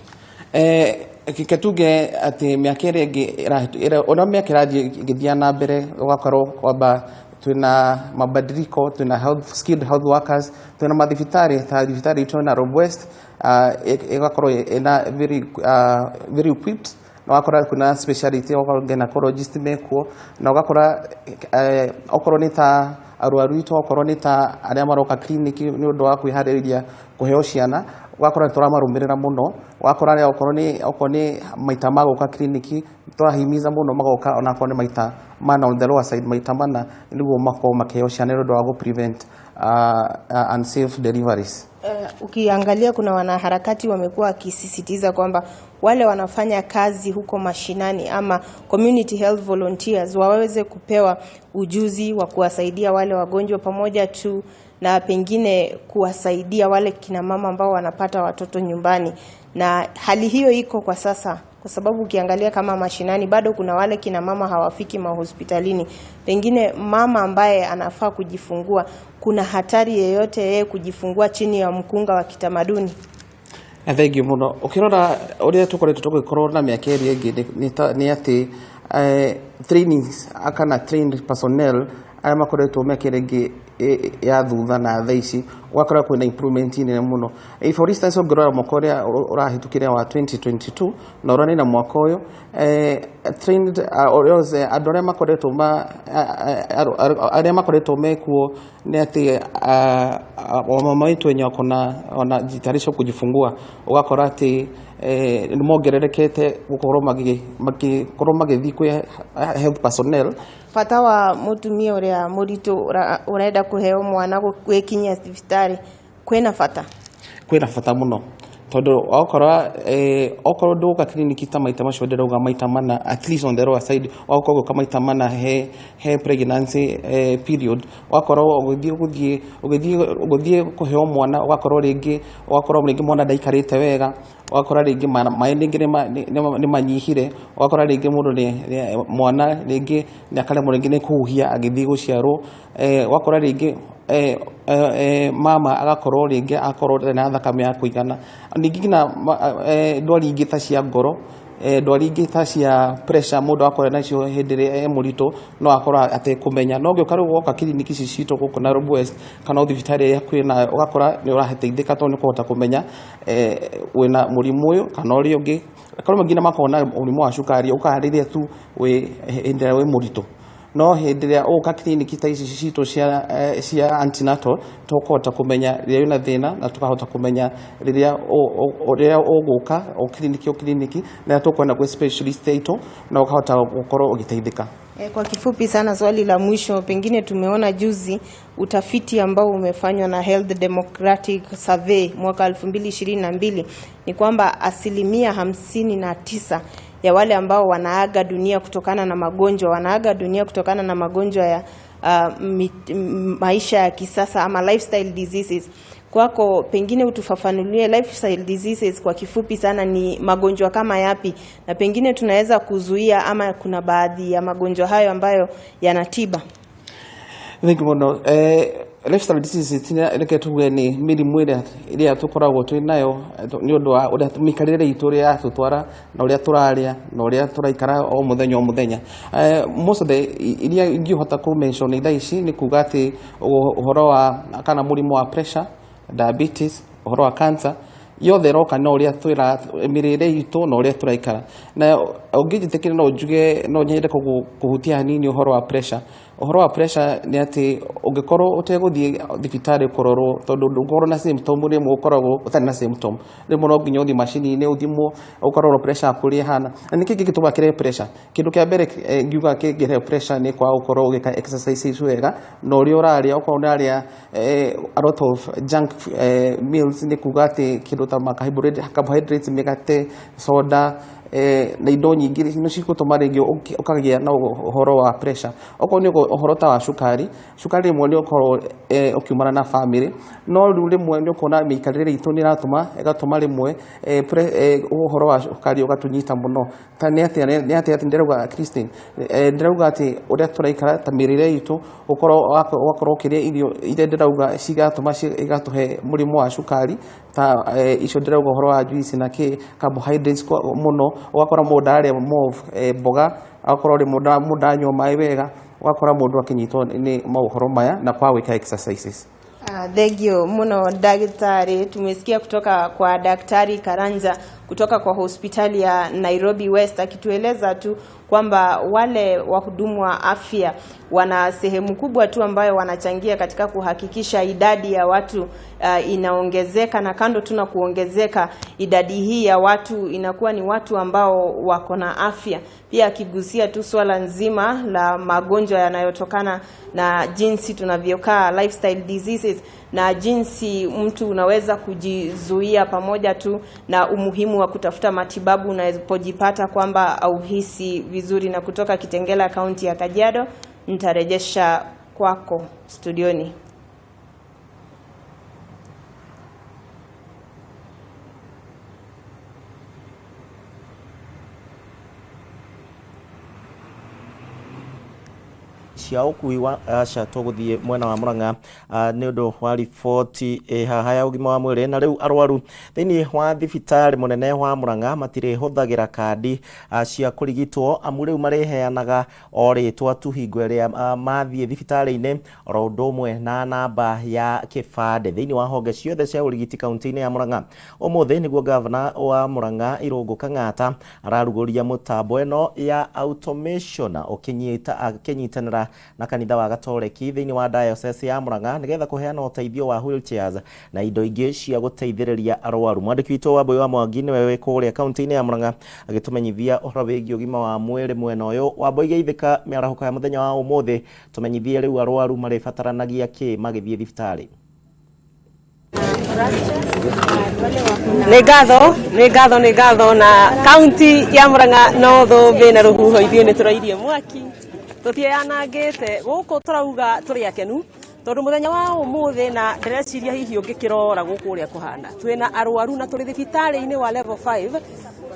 Reke tuge atĩ mĩaka ĩrĩa ĩngĩ, ona mĩaka ĩrathiĩ ĩgĩthiaga na mbere, ũgakorwo kwamba twĩna mabadiliko, twĩna health, skilled health workers, twĩna mathibitarĩ ta thibitarĩ itũ Nairobi West, ĩgakorwo ĩna very equipped, na ũgakora kwĩna speciality, ũgakora gynecologist mekuo, na ũgakora okorwo nĩ ta arwaru itũ, okorwo nĩ ta arĩa maroka clinic nĩ ũndũ wa kwĩharĩrĩria kũheo ciana, ũgakora nĩ tũramarũmĩrĩra mũno. Ũgakora rĩa okorwo nĩ maita ma gũka clinic, tũrahimiza mũno magoka onakorwo nĩ maita mana, on the lower side maita mana, nĩguo makorwo makĩheo ciana nĩ ũndũ wa gũ prevent unsafe deliveries. Ukiangalia kuna wanaharakati wamekuwa wakisisitiza kwamba wale wanafanya kazi huko mashinani ama community health volunteers waweze kupewa ujuzi wa kuwasaidia wale wagonjwa pamoja tu na pengine kuwasaidia wale kina mama ambao wanapata watoto nyumbani. Na hali hiyo iko kwa sasa, kwa sababu ukiangalia kama mashinani bado kuna wale kina mama hawafiki mahospitalini. Pengine mama ambaye anafaa kujifungua, kuna hatari yeyote yeye kujifungua chini ya mkunga wa kitamaduni? Thank you muno. Ukirora uria tukoretwo tugikorwo na miaka ĩrĩa ĩngĩ nĩ atĩ trainings kana trained personnel arĩa makoretwo mĩaka ĩrĩa ĩngĩ ya thutha na thaa ici, ũgakora kwĩna improvement nene mũno. For instance, ũngĩrora mwaka ũrĩa ũrahĩtũkire wa 2022 na ũrorane na mwaka ũyũ, trained andũ arĩa makoretwo arĩa makoretwo mekuo nĩ atĩ wamama wetu wenye wako na wanajitayarisha kujifungua, ũgakora atĩ nĩ mongererekete gũkorwo magĩkorwo magĩthiĩ kwĩ health personnel. Bata wa mũtumia ũrĩa mũritũ ũrenda kũheo mwana gwĩkinyia thibitarĩ, kwĩna bata? Kwĩna bata mũno, tondũ wakora okorwo ndũgũka clinic ta maita macio ndĩrauga maita mana, at least on the lower side wakorwo ũgĩũka maita mana he pregnancy period, wakorwo ũgĩthiĩ kũheo mwana, ũgakorwo rĩngĩ mwana ndaikarĩte wega, ũgakora rĩngĩ maĩ rĩngĩ nĩ manyihire, ũgakora rĩngĩ mũndũ nĩ mwana rĩngĩ nĩ akaremwo rĩngĩ nĩ kũhuhia agĩthiĩ gũciarwo, ũgakora rĩngĩ mama agakorwo rĩngĩ akorwo ndarĩ na thakame ya kũigana. Ningĩ nginya ndwari ingĩ ta cia ngoro, ndwari ingĩ ta cia pressure mũndũ akorwo nacio hĩndĩ ĩrĩa e mũritũ no akorwo atekũmenya. No ũngĩũka rĩu woka kiriniki ici citũ gũkũ Nairobi West kana o thibitarĩ ĩrĩa hakuhĩ nawe ũgakora nĩ ũrateithĩka tondũ nĩ ũkũhota kũmenya wĩna mũrimũ ũyũ kana ũrĩa ũngĩ. Korwo nginya makoragwo na mũrimũ wa cukari ũkaga rĩrĩa tu wĩ hĩndĩ ĩrĩa wĩ mũritũ. No hĩndĩ ĩrĩa ũgũka kiriniki ta ici citũ cia antenatal tũkũhota kũmenya rĩrĩa wĩna thĩna na tũkahota kũmenya rĩrĩa ũgũka o kiriniki o kiriniki na tũkwenda gwĩ specialist aitũ na ũkahota gũkorwo ũgĩteithĩka. Kwa kifupi sana, swali la mwisho, pengine tumeona juzi utafiti ambao umefanywa na Health Democratic Survey mwaka 2022 ni kwamba 59% ya wale ambao wanaaga dunia kutokana na magonjwa, wanaaga dunia kutokana na magonjwa ya maisha ya kisasa ama lifestyle diseases. Kwako pengine utufafanulie lifestyle diseases kwa kifupi sana ni magonjwa kama yapi, na pengine tunaweza kuzuia ama kuna baadhi ya magonjwa hayo ambayo yanatiba? Thank you mũno. Lifestyle diseases reke tuge nĩ mĩrimũ ĩrĩa tũkoragwo twĩ nayo nĩ ũndũ wa ũrĩa mĩikarĩre itũ ũrĩa yatũtwara na ũrĩa tũrarĩa na ũrĩa tũraikara o mũthenya o mũthenya. Most of the iria ingĩhota kũ mention thaa ici nĩ kuga atĩ ũhoro wa kana mũrimũ wa pressure, diabetes, ũhoro wa cancer, yothe ĩroka na ũrĩa twĩra mĩrĩre itũ na ũrĩa tũraikara. Na ũngĩnjĩtĩkĩria no njuge no nyende kũhutia hanini ũhoro wa pressure. Ũhoro wa pressure nĩ atĩ ũngĩkorwo ũtegũthiĩ thibitarĩ kũrorwo tondũ ndũngĩkorwo na symptom, rĩmwe ũkoragwo ũtarĩ na symptom, rĩmwe no nginya ũthiĩ macini-inĩ ũthimwo ũkarorwo pressure yaku ũrĩa ĩhana. Na nĩkĩ kĩngĩtũma kĩrehe pressure? Kĩndũ kĩa mbere ngiuga kĩngĩrehe pressure nĩ kwaga gũkorwo ũgĩka exercises wega na ũrĩa ũrarĩa, okorwo ũrarĩa a lot of junk meals, nĩ kuga atĩ kĩndũ ta carbohydrates, mĩgate, soda, na indo nyingĩ nĩ cigũtũma rĩngĩ ũkagĩa na ũhoro wa pressure. Okorwo nĩ ũhoro ta wa cukari, cukari rĩmwe nĩ ũkoragwo ũkiumana na family, no rĩu rĩmwe nĩ ũkuona mĩikarĩre itũ nĩ ĩratũma ĩgatũma rĩmwe ũhoro wa cukari ũgatũnyita mũno. Ta nĩ atĩa, nĩ atĩa atĩ ndĩrauga Christine, ndĩrauga atĩ ũrĩa tũraikara ta mĩrĩre itũ, ũgakorwo ũkĩrĩa irio iria ndĩrauga cigatũma igatũhe mũrimũ wa cukari, ta icio ndĩrauga ũhoro wa juice na kĩ carbohydrates mũno, ũgakora mũndũ ndararĩa more of mboga, agakorwo rĩmwe mũndũ ndaranyua maĩ wega, ũgakora mũndũ akĩnyitwo nĩ maũhoro maya na kwaga gwĩka exercises. Thank you muno daktari. Tumesikia kutoka kwa Daktari Karanja kutoka kwa hospitali ya Nairobi West akitueleza tu kwamba wale wahudumu wa afya wana sehemu kubwa tu ambayo wanachangia katika kuhakikisha idadi ya watu inaongezeka, na kando tu na kuongezeka idadi hii ya watu inakuwa ni watu ambao wako na afya. Pia akigusia tu swala nzima la magonjwa yanayotokana na jinsi tunavyokaa, lifestyle diseases, na jinsi mtu unaweza kujizuia, pamoja tu na umuhimu wa kutafuta matibabu unapojipata kwamba hauhisi vizuri. Na kutoka Kitengela, kaunti ya Kajiado, nitarejesha kwako studioni. Cia ũkui wa aca tũgũthiĩ mwena wa Murang'a nĩ ũndũ wa riboti haha ya ũgima wa mwĩrĩ. Na rĩu arwaru thĩinĩ wa thibitarĩ mũnene wa Murang'a matirĩhũthagĩra kandi cia kũrigitwo, amu rĩu marĩheanaga o rĩtwa tu hingo ĩrĩa mathiĩ thibitarĩ-inĩ, oro ũndũ ũmwe na namba ya kĩbandĩ thĩinĩ wa honge ciothe cia ũrigiti kaunti-inĩ ya Murang'a. Ũmũthĩ nĩguo gavana wa Murang'a Irũngũ Kang'ata ararugũria mũtambo ĩno ya automation ũkĩnyitanĩra na kanitha wa Gatoreki thĩinĩ wa diocese ya Murang'a nĩgetha kũheana ũteithio wa wheelchairs na indo ingĩ cia gũteithĩrĩria arwaru. Mwandĩki witũ wa Mbui wa Mwangi nĩwe wĩ kũrĩa kaunti-inĩ ya Murang'a agĩtũmenyithia ũhoro wĩgiĩ ũgima wa mwĩrĩ mwena ũyũ. Wambui, geithĩka mĩarahũko ya mũthenya wa ũmũthĩ, tũmenyithie rĩu arwaru marĩbataranagia kĩ magĩthiĩ thibitarĩ. Nĩ ngatho, nĩ ngatho, nĩ ngatho. Na kaunti ya Murang'a no thũmbĩ na rũhuho, ithuĩ nĩ tũrairie mwaki, tũtiĩyanangĩte gũkũ, tũrauga tũrĩ akenu. Tondu muthenya wa umuthi na ndĩreciria hihi ũngĩkĩrora gũkũ ũrĩa kũhana, twĩna arwaru na tũrĩ thibitarĩ-inĩ wa level 5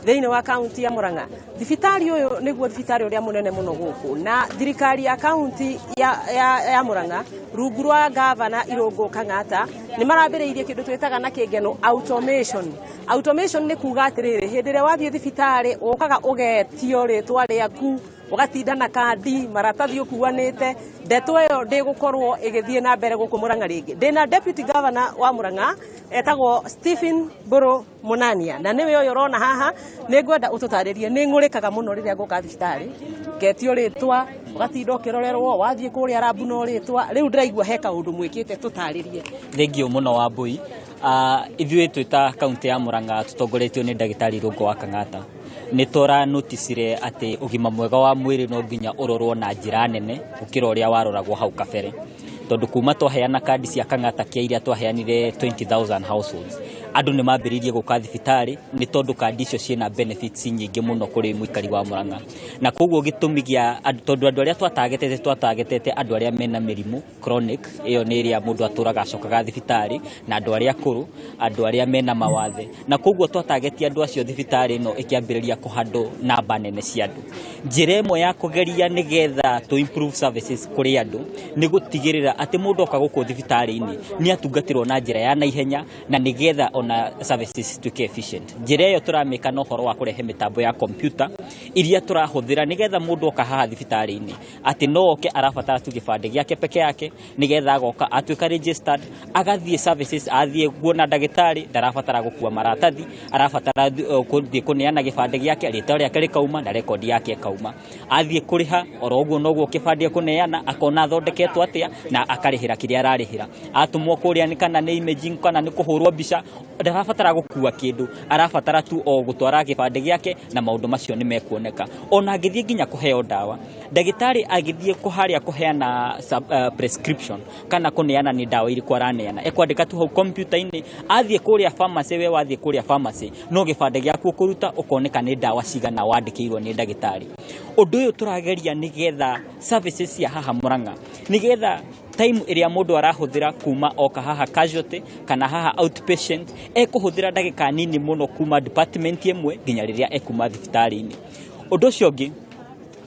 thĩinĩ wa kaunti ya Murang'a. Thibitarĩ ũyũ nĩguo thibitarĩ ũrĩa mũnene mũno gũkũ, na thirikari ya kaunti ya Murang'a rungu rwa gavana Irũngũ Kang'ata nĩ marambĩrĩirie kĩndũ twĩtaga na kĩngeno automation. Automation nĩ kuga atĩrĩrĩ, hĩndĩ ĩrĩa wathiĩ thibitarĩ ũkaga ũgetio rĩtwa rĩaku, ũgatinda na kandi maratathi ũkuanĩte, ndeto ĩyo ndĩgũkorwo ĩgĩthiĩ na mbere gũkũ Murang'a rĩngĩ. Ndĩna deputy governor wa Murang'a etagwo Stephen Mburu Munania, na nĩwe ũyũ ũrona haha. Nĩ ngwenda ũtũtarĩrie, nĩ ng'ũrĩkaga mũno rĩrĩa ngũka thibitarĩ ngetio rĩtwa, ũgatinda ũkĩrorerwo, wathiĩ kũrĩa rambu no rĩtwa. Rĩu ndĩraigua he kaũndũ mwĩkĩte, tũtarĩrie. Thengio mũno Wambui. Ithuĩ twĩ ta kaunti ya Murang'a tũtongoretio nĩ ndagĩtarĩ Irũngũ wa Kang'ata, nĩ tũranoticire atĩ ũgima mwega wa mwĩrĩ no nginya ũrorwo na njĩra nene gũkĩra ũrĩa waroragwo hau kabere, tondũ kuma twaheana kandi cia Kang'ata kia iria twaheanire 20,000 households, andũ nĩ mambĩrĩirie gũka thibitarĩ nĩ tondũ kandi icio ciĩna benefits nyingĩ mũno kũrĩ mũikari wa Murang'a. Na koguo gĩtũmi gĩa tondũ andũ arĩa twatagetete andũ arĩa mena mĩrimũ chronic, ĩyo nĩ ĩrĩa mũndũ atũraga acokaga thibitarĩ, na andũ arĩa akũrũ, andũ arĩa mena mawathe, na koguo twatagetia andũ acio thibitarĩ ĩno ĩkĩambĩrĩria kũhandwo namba nene cia andũ. Njĩra ĩmwe ya kũgeria nĩgetha to improve services kũrĩ andũ nĩ gũtigĩrĩra atĩ mũndũ oka gũkũ thibitarĩ-inĩ nĩ atungatĩrwo na njĩra ya naihenya, na nĩgetha ona services cituĩke efficient. Njĩra ĩyo tũramĩka na ũhoro wa kũrehe mĩtambo ya computer iria tũrahũthĩra nĩgetha mũndũ oka haha thibitarĩ-inĩ atĩ no oke arabatara tu gĩbandĩ gĩake peke yake, nĩgetha agoka atuĩka registered, agathiĩ services, athiĩ kuona ndagĩtarĩ, ndarabatara gũkua maratathi, arabatara gũthiĩ kũneana gĩbandĩ gĩake, rĩtwa rĩake rĩkauma na rekondi yake ĩkauma. Athiĩ kũrĩha oro ũguo noguo kĩbandĩ ekũneana, akona athondeketwo atĩa na akarĩhĩra kĩrĩa ararĩhĩra. Atũmwo kũrĩa nĩ kana nĩ imaging kana nĩ kũhũrwo mbica, ndarabatara gũkua kĩndũ, arabatara tu o gũtwara gĩbandĩ gĩake na maũndũ macio nĩ mekuoneka. Ona angĩthiĩ nginya kũheo ndawa, ndagĩtarĩ agĩthiĩ harĩa kũheana prescription kana kũneana nĩ ndawa irĩkũ araneana, ekwandĩka tu hau kompiuta-inĩ. Athiĩ kũrĩa pharmacy, we wathiĩ kũrĩa pharmacy no gĩbandĩ gĩaku ũkũruta, ũkoneka nĩ ndawa cigana wandĩkĩirwo nĩ ndagĩtarĩ. Ũndũ ũyũ tũrageria nĩgetha services cia haha Murang'a, nĩgetha time ĩrĩa mũndũ arahũthĩra kuma oka haha casualty kana haha outpatient, ekũhũthĩra ndagĩka nini mũno kuma department ĩmwe nginya rĩrĩa ekuma thibitarĩ-inĩ. Ũndũ ũcio ũngĩ,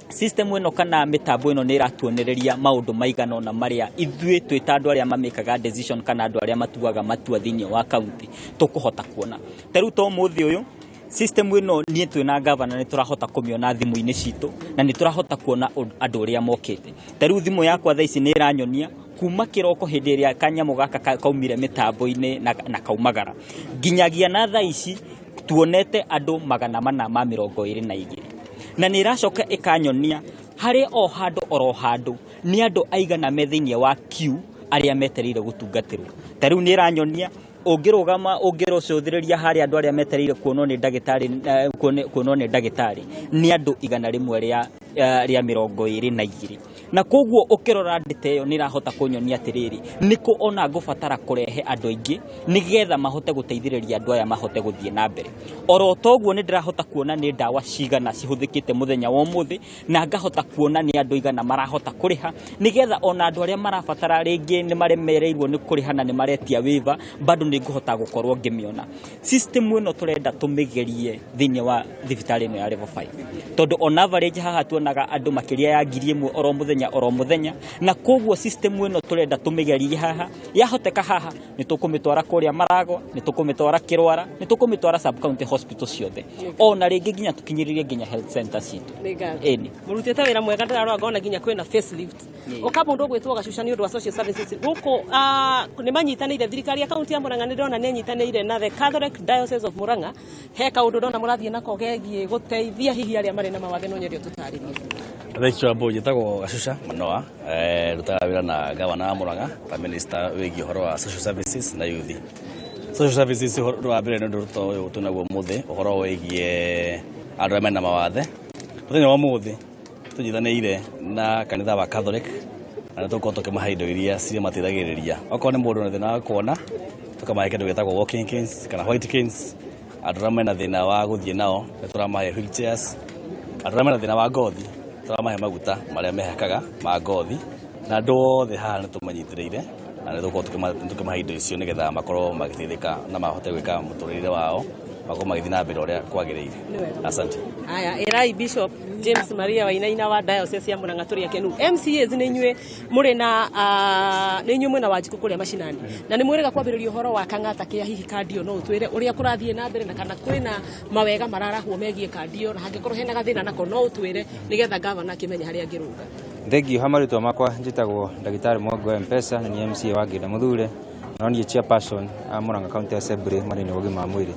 system ĩno kana mĩtambo ĩno nĩ ĩratuonereria maũndũ maigana ũna marĩa ithuĩ twĩ ta andũ arĩa mamĩkaga decision kana andũ arĩa matuaga matua thĩinĩ wa county tũkũhota kuona. Ta rĩu ta ũmũthĩ ũyũ system ĩno niĩ twĩna governor nĩ tũrahota kũmĩona thimũ-inĩ citũ, na nĩ tũrahota kuona andũ ũrĩa mokĩte. Ta rĩu thimũ yakwa thaa ici nĩ ĩranyonia kuma kĩroko hĩndĩ ĩrĩa kanyamũ gaka kaumire mĩtambo-inĩ na kaumagara nginyagia na thaa ici tuonete andũ 422, na nĩ ĩracoka ĩkanyonia harĩ o handũ oro handũ nĩ andũ aigana me thĩinĩ wa queue arĩa metereire gũtungatĩrwo. Ta rĩu nĩ ĩranyonia ũngĩrũgama ũngĩrũcũthĩrĩria harĩa andũ arĩa metereire kuonwo nĩ ndagĩtarĩ, kuonwo nĩ ndagĩtarĩ nĩ andũ 122, na koguo ũkĩrora ndĩta ĩyo nĩ ĩrahota kũnyonia atĩrĩrĩ, nĩkũ ona ngũbatara kũrehe andũ aingĩ nĩgetha mahote gũteithĩrĩria andũ aya mahote gũthiĩ na mbere. Oro toguo nĩ ndĩrahota kuona nĩ ndawa cigana cihũthĩkĩte mũthenya wa ũmũthĩ, na ngahota kuona nĩ andũ aigana marahota kũrĩha, nĩgetha ona andũ arĩa marabatara rĩngĩ nĩ maremereirwo nĩ kũrĩha na nĩ maretia waiver, bado nĩ ngũhota gũkorwo ngĩmĩona. System ĩno tũrenda tũmĩgerie thĩinĩ wa thibitarĩ ĩno ya level 5, tondũ on average haha tuonaga andũ makĩria ya 1000 oro mũthenya oro mũthenya, na koguo system ĩno tũrenda tũmĩgerie haha. Yahoteka haha nĩ tũkũmĩtwara kũrĩa Maragwa, nĩ tũkũmĩtwara Kĩrwara, nĩ tũkũmĩtwara sub county hospital ciothe, ona rĩngĩ nginya tũkinyĩrĩrie nginya health center citũ. Ĩni. Mũrutĩte wĩra mwega, ndĩrarora ngona nginya kwĩna facelift. Ũka mũndũ ũgwĩtwo Gacuca nĩ ũndũ wa social services gũkũ, nĩ manyitanĩire thirikari ya kaunti ya Murang'a, nĩ ndĩrona nĩ ĩnyitanĩire na the Catholic Diocese of Murang'a. He kaũndũ ndona mũrathiĩ nako gegiĩ gũteithia hihi arĩa marĩ na mawathe, no nyende ũtũtarĩrie. Thank you, Ambu. Njĩtagwo Gacuca Manoa, rutaga wĩra na gavana wa Murang'a ta minister wĩgiĩ ũhoro wa social services na youth. Social services, ũndũ wa mbere nĩ ũndũ ta ũyũ twĩnaguo ũmũthĩ, ũhoro wĩgiĩ andũ arĩa mena mawathe. Mũthenya wa ũmũthĩ tũnyitanĩire na kanitha wa Catholic na nĩ tũgũkorwo tũkĩmahe indo iria cirĩmateithagĩrĩria. Okorwo nĩ mũndũ wĩna thĩna wa kuona, tũkamahe kĩndũ gĩtagwo walking canes kana white canes. Andũ arĩa mena thĩna wa gũthiĩ nao nĩ tũramahe wheelchairs. Andũ arĩa mena thĩna wa ngothi tũramahe maguta marĩa mehakaga ma ngothi. Na andũ othe haha nĩ tũmanyitĩrĩire na nĩ tũgũkorwo tũkĩmahe indo icio nĩgetha makorwo magĩteithĩka na mahote gwĩka mũtũrĩre wao, makorwo magĩthiĩ na mbere ũrĩa kwagĩrĩire. Asante. Aya, ĩrai Bishop James Maria Wainaina wa Diocese ya Murang'a tũrĩ akenu. MCAs nĩ inyuĩ mũrĩ na nĩ inyuĩ mwĩna Wanjikũ kũrĩa macinani na nĩ mwĩrĩga kwambĩrĩria ũhoro wa kang'ata kĩa hihi kandi ĩyo, no ũtwĩre ũrĩa kũrathiĩ na mbere na kana kwĩna mawega mararahwo megiĩ kandi ĩyo, na hangĩkorwo hena gathĩna nako no ũtwĩre nĩgetha gavana akĩmenye harĩa angĩrũnga. Thengio ha marĩtwa makwa, njĩtagwo ndagĩtarĩ Mwangi wa Mpesa na nĩ MCA wa Ngĩnda Mũthure, na niĩ chairperson a Murang'a County Assembly mwena-inĩ wa ũgima wa mwĩrĩ.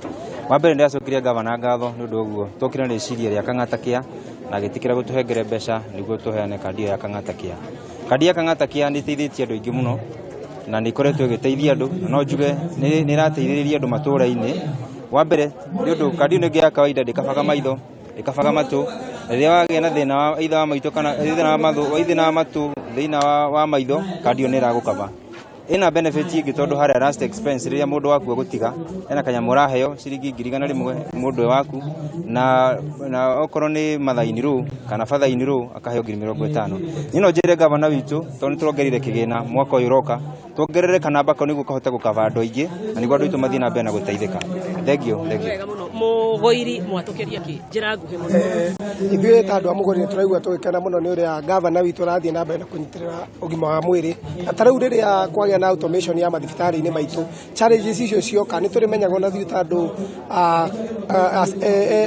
Wa mbere ndĩracokeria gavana ngatho nĩ ũndũ ũguo twokire na rĩciria rĩa Kang'ata Care na agĩtĩkĩra gũtũhengere mbeca nĩguo tũheane kandi ĩyo ya Kang'ata Care. Kandi ya Kang'ata Care nĩ ĩteithĩtie andũ aingĩ mũno na nĩ ĩkoretwo ĩgĩteithia andũ, na no njuge nĩ ĩrateithĩrĩria andũ matũũra-inĩ. Wa mbere nĩ ũndũ kandi ĩno ĩngĩ ya kawaida ndĩkabaga maitho, ĩkabaga matũ. Rĩrĩa wagĩa na thĩna wa either wa maitho kana thĩna wa matũ, thĩna wa matũ, thĩna wa maitho, kandi ĩyo nĩ ĩragũkaba. Ĩna benefit ĩngĩ tondũ harĩa last expense rĩrĩa mũndũ waku agũtiga, hena kanyamũ ũraheo ciringi 100,000 mũndũ e waku, na okorwo nĩ mother in law kana father in law akaheo 50,000. Niĩ no njĩre gavana witũ tondũ nĩ tũrongereire kĩgĩna mwaka ũyũ ũroka, tuongerere kanamba kau nĩguo kahote gũkaba andũ aingĩ na nĩguo andũ aitũ mathiĩ na mbere na gũteithĩka. Thengio, thengio. Wega mũno. Mũgũiri mwatũkĩria kĩ? Njĩra nguhĩ mũno. Ithuĩ ta andũ a Mũgũri nĩ tũraigua tũgĩkena mũno nĩ ũrĩa gavana witũ arathiĩ na mbere na kũnyitĩrĩra ũgima wa mwĩrĩ, na ta rĩu rĩrĩa kwagĩa na automation ya mathibitarĩ-inĩ maitũ, challenges icio cioka nĩ tũrĩmenyaga ona ithuĩ ta andũ a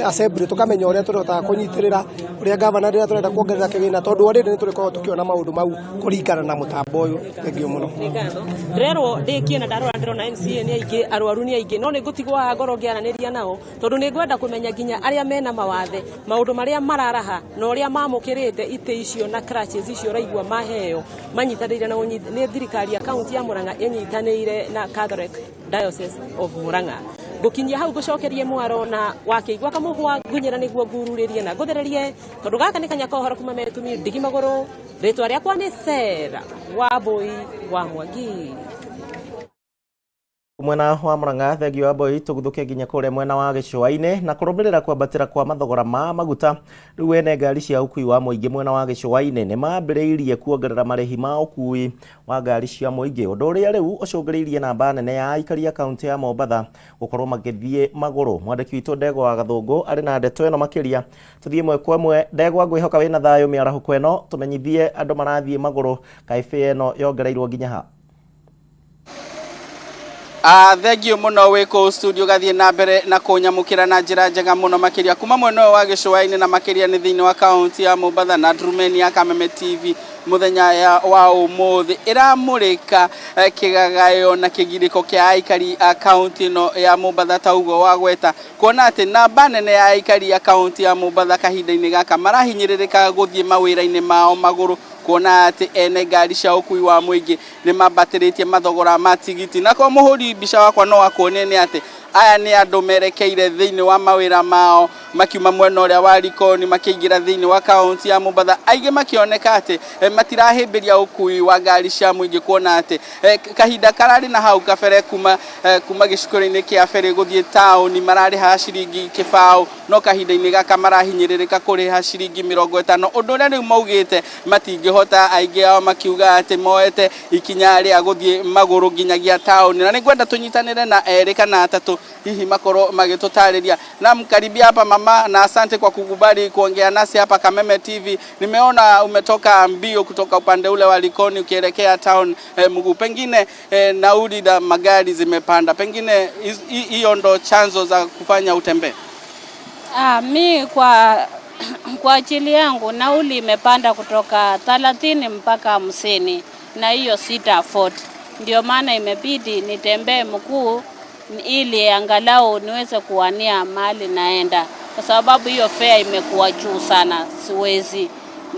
assembly, tũkamenya ũrĩa tũrĩhotaga kũnyitĩrĩra ũrĩa gavana rĩrĩa tũrenda kuongerera kĩgĩna, tondũ already nĩ tũrĩkoragwo tũkĩona maũndũ mau kũringana na mũtambo ũyũ. Thengio mũno. Nĩ ngatho. Ndĩrerwo ndĩkie na ndarora ndĩrona MCA nĩ aingĩ, arwaru nĩ aingĩ, no nĩ ngũtigwo haha ngorwo ngĩaranĩria nao tondũ nĩ ngwenda kũmenya nginya arĩa mena mawathe maũndũ marĩa mararaha na ũrĩa mamũkĩrĩte itĩ icio na crutches icio ũraigua maheo manyitanĩire na nĩ thirikari ya kaunti ya Murang'a ĩnyitanĩire na Catholic Diocese of Murang'a. Ngũkinyia hau ngũcokerie mwaro na wakĩigua kamũhwa ngunyĩra nĩguo ngururĩrie na ngũthererie, tondũ gaka nĩ kanya ka ũhoro kuma Meritumi ndigi magũrũ. Rĩtwa rĩakwa nĩ Sarah Wambui wa Mwangi. Mwena wa Murang'a, thengio wa Mbui, tũguthũke nginya kũrĩa mwena wa gĩcũa-inĩ na kũrũmĩrĩra kwambatĩra kwa mathogora ma maguta. Rĩu ene ngari cia ũkui wa mũingĩ mwena wa gĩcũa-inĩ nĩ mambĩrĩirie kuongerera marĩhi ma ũkui wa ngari cia mũingĩ, ũndũ ũrĩa rĩu ũcũngĩrĩirie namba nene ya aikari a kaunti ya Mombatha gũkorwo magĩthiĩ magũrũ. Mwandĩki witũ Ndegwa wa Gathũngũ arĩ na ndeto ĩno makĩria. Tũthiĩ ĩmwe kwa ĩmwe. Ndegwa, ngwĩhoka wĩna thayũ mĩarahũko ĩno, tũmenyithie andũ marathiĩ magũrũ kaĩ fare ĩno yongereirwo nginya ha? Thengio mũno wĩ kũu studio, gathiĩ na mbere na kũnyamũkĩra na njĩra njega mũno makĩria kuma mwena ũyũ wa gĩcũa-inĩ na makĩria nĩ thĩinĩ wa kaunti ya Mombatha na Ndurumeni ya Kameme TV mũthenya wa ũmũthĩ ĩramũrĩka kĩgagayo na kĩgirĩko kĩa aikari a kaunti ĩno ya Mombatha, ta ũguo wagweta, kuona atĩ namba nene ya aikari a kaunti ya Mombatha kahinda-inĩ gaka marahinyĩrĩrĩka gũthiĩ mawĩra-inĩ mao magũrũ, kuona atĩ ene ngari cia ũkui wa mũingĩ nĩ mambatĩrĩtie mathogora ma tigiti. Na kwa mũhũri mbica wakwa no akuonie nĩ atĩ aya nĩ andũ merekeire thĩinĩ wa mawĩra mao makiuma mwena ũrĩa wa Likoni makĩingĩra thĩinĩ wa kaunti ya Mombatha, aingĩ makĩoneka atĩ matirahĩmbĩria ũkui wa ngari cia mũingĩ, kuona atĩ kahinda kararĩ na hau kabere kuma gĩcukĩro-inĩ kĩa ferry gũthiĩ taũni mararĩha ciringi 20, no kahinda-inĩ gaka marahinyĩrĩrĩka kũrĩha ciringi 50, ũndũ ũrĩa rĩu maugĩte matingĩhota, aingĩ ao makiuga atĩ moete ikinya rĩa gũthiĩ magũrũ nginyagia taũni. Na nĩngwenda tũnyitanĩre na erĩ kana atatũ hihi makorwo magĩtũtarĩria. Naam, karibia hapa mama, na asante kwa kukubali kuongea nasi hapa Kameme TV. Nimeona umetoka mbio kutoka upande ule wa Likoni ukielekea town mguu. Pengine nauli na magari zimepanda, pengine hiyo ndo chanzo za kufanya utembee? Mi kwa ajili yangu nauli imepanda kutoka 30 mpaka 50, na hiyo sita afford. Ndio maana imebidi nitembee mguu ili angalau niweze kuwania mahali naenda, kwa sababu hiyo fare imekuwa juu sana, siwezi.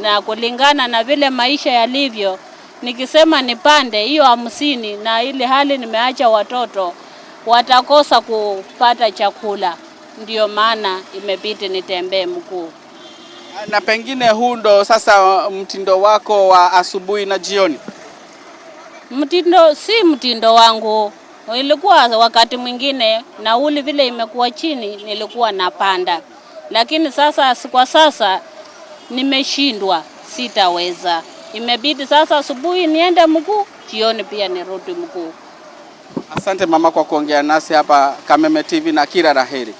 Na kulingana na vile maisha yalivyo, nikisema nipande hiyo 50 na ile hali nimeacha watoto watakosa kupata chakula. Ndio maana imebidi nitembee mguu. Na pengine huu ndo sasa mtindo wako wa asubuhi na jioni? Mtindo si mtindo wangu. Ilikuwa wakati mwingine nauli vile imekuwa chini nilikuwa napanda, lakini sasa kwa sasa nimeshindwa, sitaweza. Imebidi sasa asubuhi niende mguu, jioni pia nirudi mguu. Asante mama kwa kuongea nasi hapa Kameme TV na kila laheri.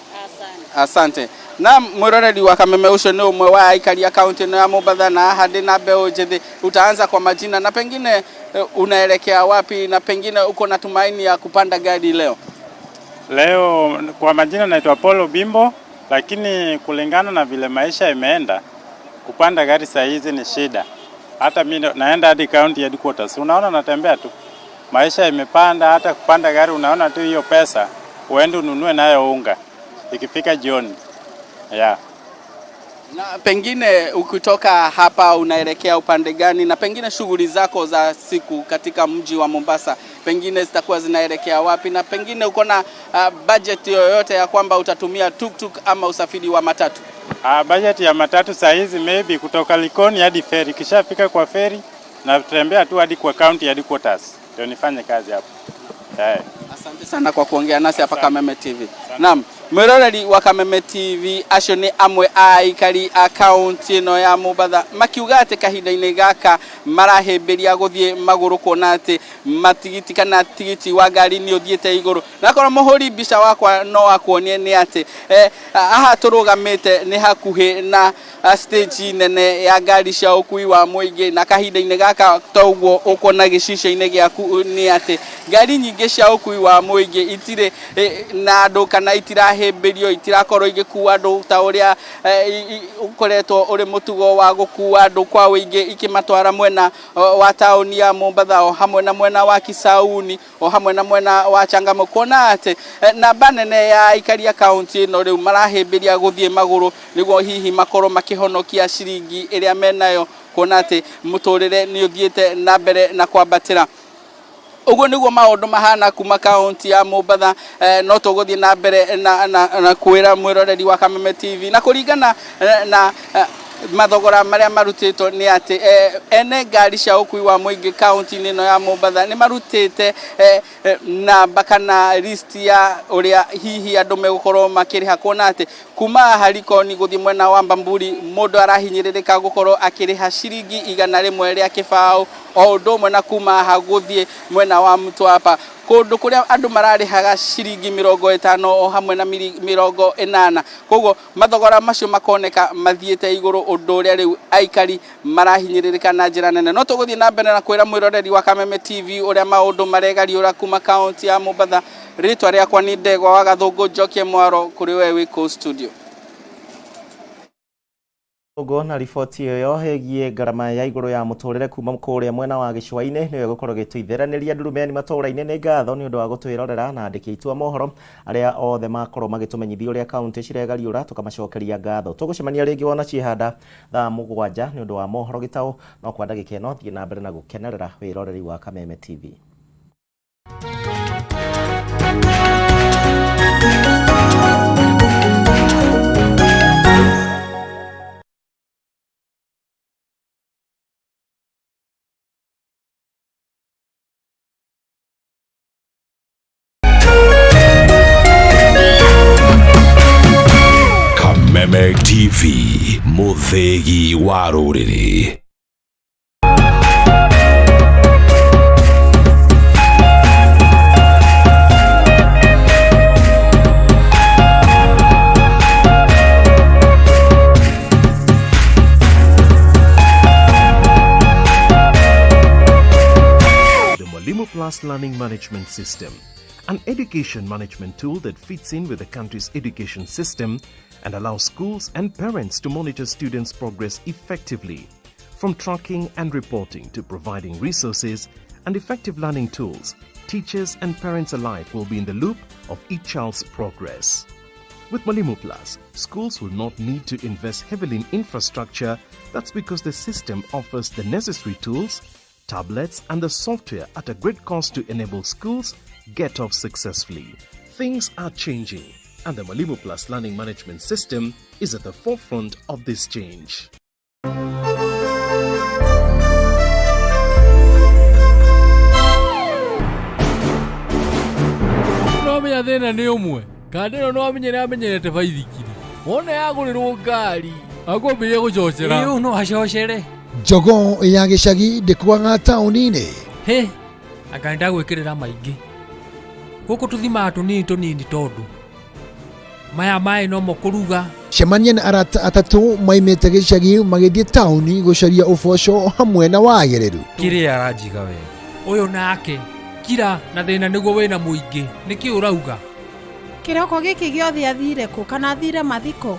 Asante. Na mwiroreri wa Kameme ucio nĩ ũmwe wa aikari a kaunti ĩno ya Mombatha na haha ndĩ na mbeũ njĩthĩ. Utaanza kwa majina na pengine unaelekea wapi na pengine uko na tumaini ya kupanda gari leo? Leo kwa majina naitwa Paulo Bimbo, lakini kulingana na vile maisha imeenda, kupanda gari saa hizi ni shida. Hata mimi naenda hadi county headquarters, unaona natembea tu, maisha imepanda. Hata kupanda gari unaona tu hiyo pesa uende ununue nayo unga ikifika jioni, yeah. Na pengine ukitoka hapa unaelekea upande gani, na pengine shughuli zako za siku katika mji wa Mombasa pengine zitakuwa zinaelekea wapi, na pengine uko na budget yoyote ya kwamba utatumia tuktuk ama usafiri wa matatu? Budget ya matatu saa hizi maybe kutoka Likoni hadi feri, kishafika kwa feri natembea tu hadi kwa county headquarters ndio nifanye kazi hapo. Yeah. Asante sana kwa kuongea nasi hapa Kameme TV. Naam, mwiroreri wa Kameme TV, acio nĩ amwe a aikari a kaunti ĩno ya Mombatha makiuga atĩ kahinda-inĩ gaka marahĩmbĩria gũthiĩ magũrũ kuona atĩ matigiti kana tigiti wa ngari nĩ ũthiĩte igũrũ. Na korwo mũhũri mbica wakwa no akuonie nĩ atĩ haha tũrũgamĩte nĩ hakuhĩ na stage nene ya ngari cia ũkui wa mũingĩ, na kahinda-inĩ gaka toguo ũkuona gĩcicio-inĩ gĩaku nĩ atĩ ngari nyingĩ cia ũkui wa mũingĩ itirĩ na andũ kana itirahĩmbĩrio, itirakorwo igĩkua andũ ta ũrĩa ũkoretwo ũrĩ mũtugo wa gũkua andũ kwa ũingĩ ikĩmatwara mwena wa taũni ya Mombatha o hamwe na mwena wa Kisauni o hamwe na mwena wa Changamwe, kuona atĩ namba nene ya aikari a kaunti ĩno rĩu marahĩmbĩria gũthiĩ magũrũ nĩguo hihi makorwo makĩhonokia ciringi ĩrĩa menayo, kuona atĩ mũtũrĩre nĩ ũthiĩte na mbere na kwambatĩra. Ũguo nĩguo maũndũ mahana kuma kaunti ya Mombatha. No tũgũthiĩ na mbere na kwĩra mwĩroreri wa Kameme TV na kũringana na mathogora marĩa marutĩtwo nĩ atĩ ene ngari cia ũkui wa mũingĩ kaunti-inĩ ĩno ya Mombatha nĩ marutĩte namba kana list ya ũrĩa hihi andũ megũkorwo makĩrĩha, kuona atĩ kuma haha Likoni gũthiĩ mwena wa Bamburi mũndũ arahinyĩrĩrĩka gũkorwo akĩrĩha ciringi 100 rĩa kĩbaũ, o ũndũ ũmwe na kuma haha gũthiĩ mwena wa Mtwapa kũndũ kũrĩa andũ mararĩhaga ciringi 50 o hamwe na 80. Koguo mathogora macio makoneka mathiĩte igũrũ, ũndũ ũrĩa rĩu aikari marahinyĩrĩrĩka na njĩra nene. No tũgũthiĩ na mbere na kwĩra mwĩroreri wa Kameme TV ũrĩa maũndũ maregariũra kuma kaunti ya Mombatha. Rĩtwa rĩakwa nĩ Ndegwa wa Gathũngũ, njokie mwaro kũrĩ we wĩ kũu studio. Ũguo na riboti ĩyo ĩgiĩ ngarama ya igũrũ ya mũtũrĩre kuma kũrĩa mwena wa gĩcũa-inĩ nĩyo ĩgũkorwo ĩgĩtũitheranĩria ndurumeni matũũra-inĩ. Nĩ ngatho nĩ ũndũ wa gũtwĩrorera na andĩki aitũ a mohoro arĩa othe makorwo magĩtũmenyithia ũrĩa kaunti ciregariũra, tũkamacokeria ngatho. Tũgũcemania rĩngĩ wona ciĩhanda thaa 7 nĩ ũndũ wa mohoro gĩtaũ, no kwa ndagĩka ĩno thiĩ na mbere na gũkenerera wĩroreri wa Kameme TV. Kameme TV, mũthĩgi wa rũrĩrĩ. The Mwalimu Plus Learning Management System, an education management tool that fits in with the country's education system and allows schools and parents to monitor students' progress effectively. From tracking and reporting to providing resources and effective learning tools, teachers and parents alike will be in the loop of each child's progress. With Mwalimu Plus, schools will not need to invest heavily in infrastructure. That's because the system offers the necessary tools, tablets, and the software at a great cost to enable schools get off successfully. Things are changing, and the Mwalimu Plus Learning Management System is at the forefront of this change. No menya thĩna nĩ ũmwe kandĩro no amenyere amenyerete baithikiri wona yagũrĩrwo ngari akwambĩrĩria gũcocera Ĩĩ, no acocere. Jogoo ya gĩcagi ndĩkuaga taũni-inĩ. Hĩ, anga nĩndagwĩkĩrĩra maingĩ. Gũkũ tũthimaga tũnini tũnini tondũ maya maĩ nomo kũruga. Cemania na arata atatũ maimĩte gĩcagi magĩthiĩ taũni gũcaria ũboco hamwe na wagĩrĩru. Kĩrĩa aranjiga we. Ũyũ nake, kira na thĩna nĩguo wĩna mũingĩ. Nĩkĩ ũrauga? Kĩroko gĩkĩ gĩothe athire kũ kana athire mathiko?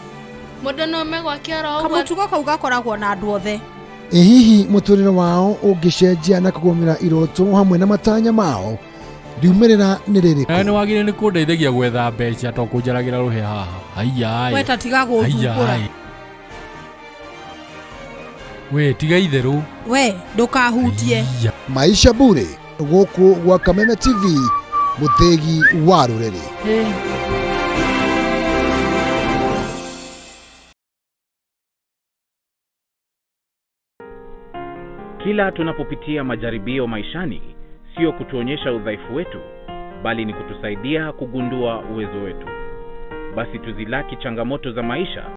Mũndũ no ome gwake oro ũguo. Kamũtugo kau gakoragwo na andũ othe. Ĩ hihi mũtũrĩre wao ũngĩcenjia na kũgũmĩra iroto hamwe na matanya mao riumĩrĩra nĩ rĩrĩkũ? Nawe nĩ wagĩrĩire nĩ kũndeithagia gwetha mbeca to kũnjaragĩra rũhĩa haha. Haiya. We ta tiga gũthumbũra. We tiga itherũ. We ndũkahutie. Maisha Bure gũkũ gwa Kameme TV mũthĩgi wa rũrĩrĩ. Kila tunapopitia majaribio maishani, sio kutuonyesha udhaifu wetu, bali ni kutusaidia kugundua uwezo wetu. Basi tuzilaki changamoto za maisha.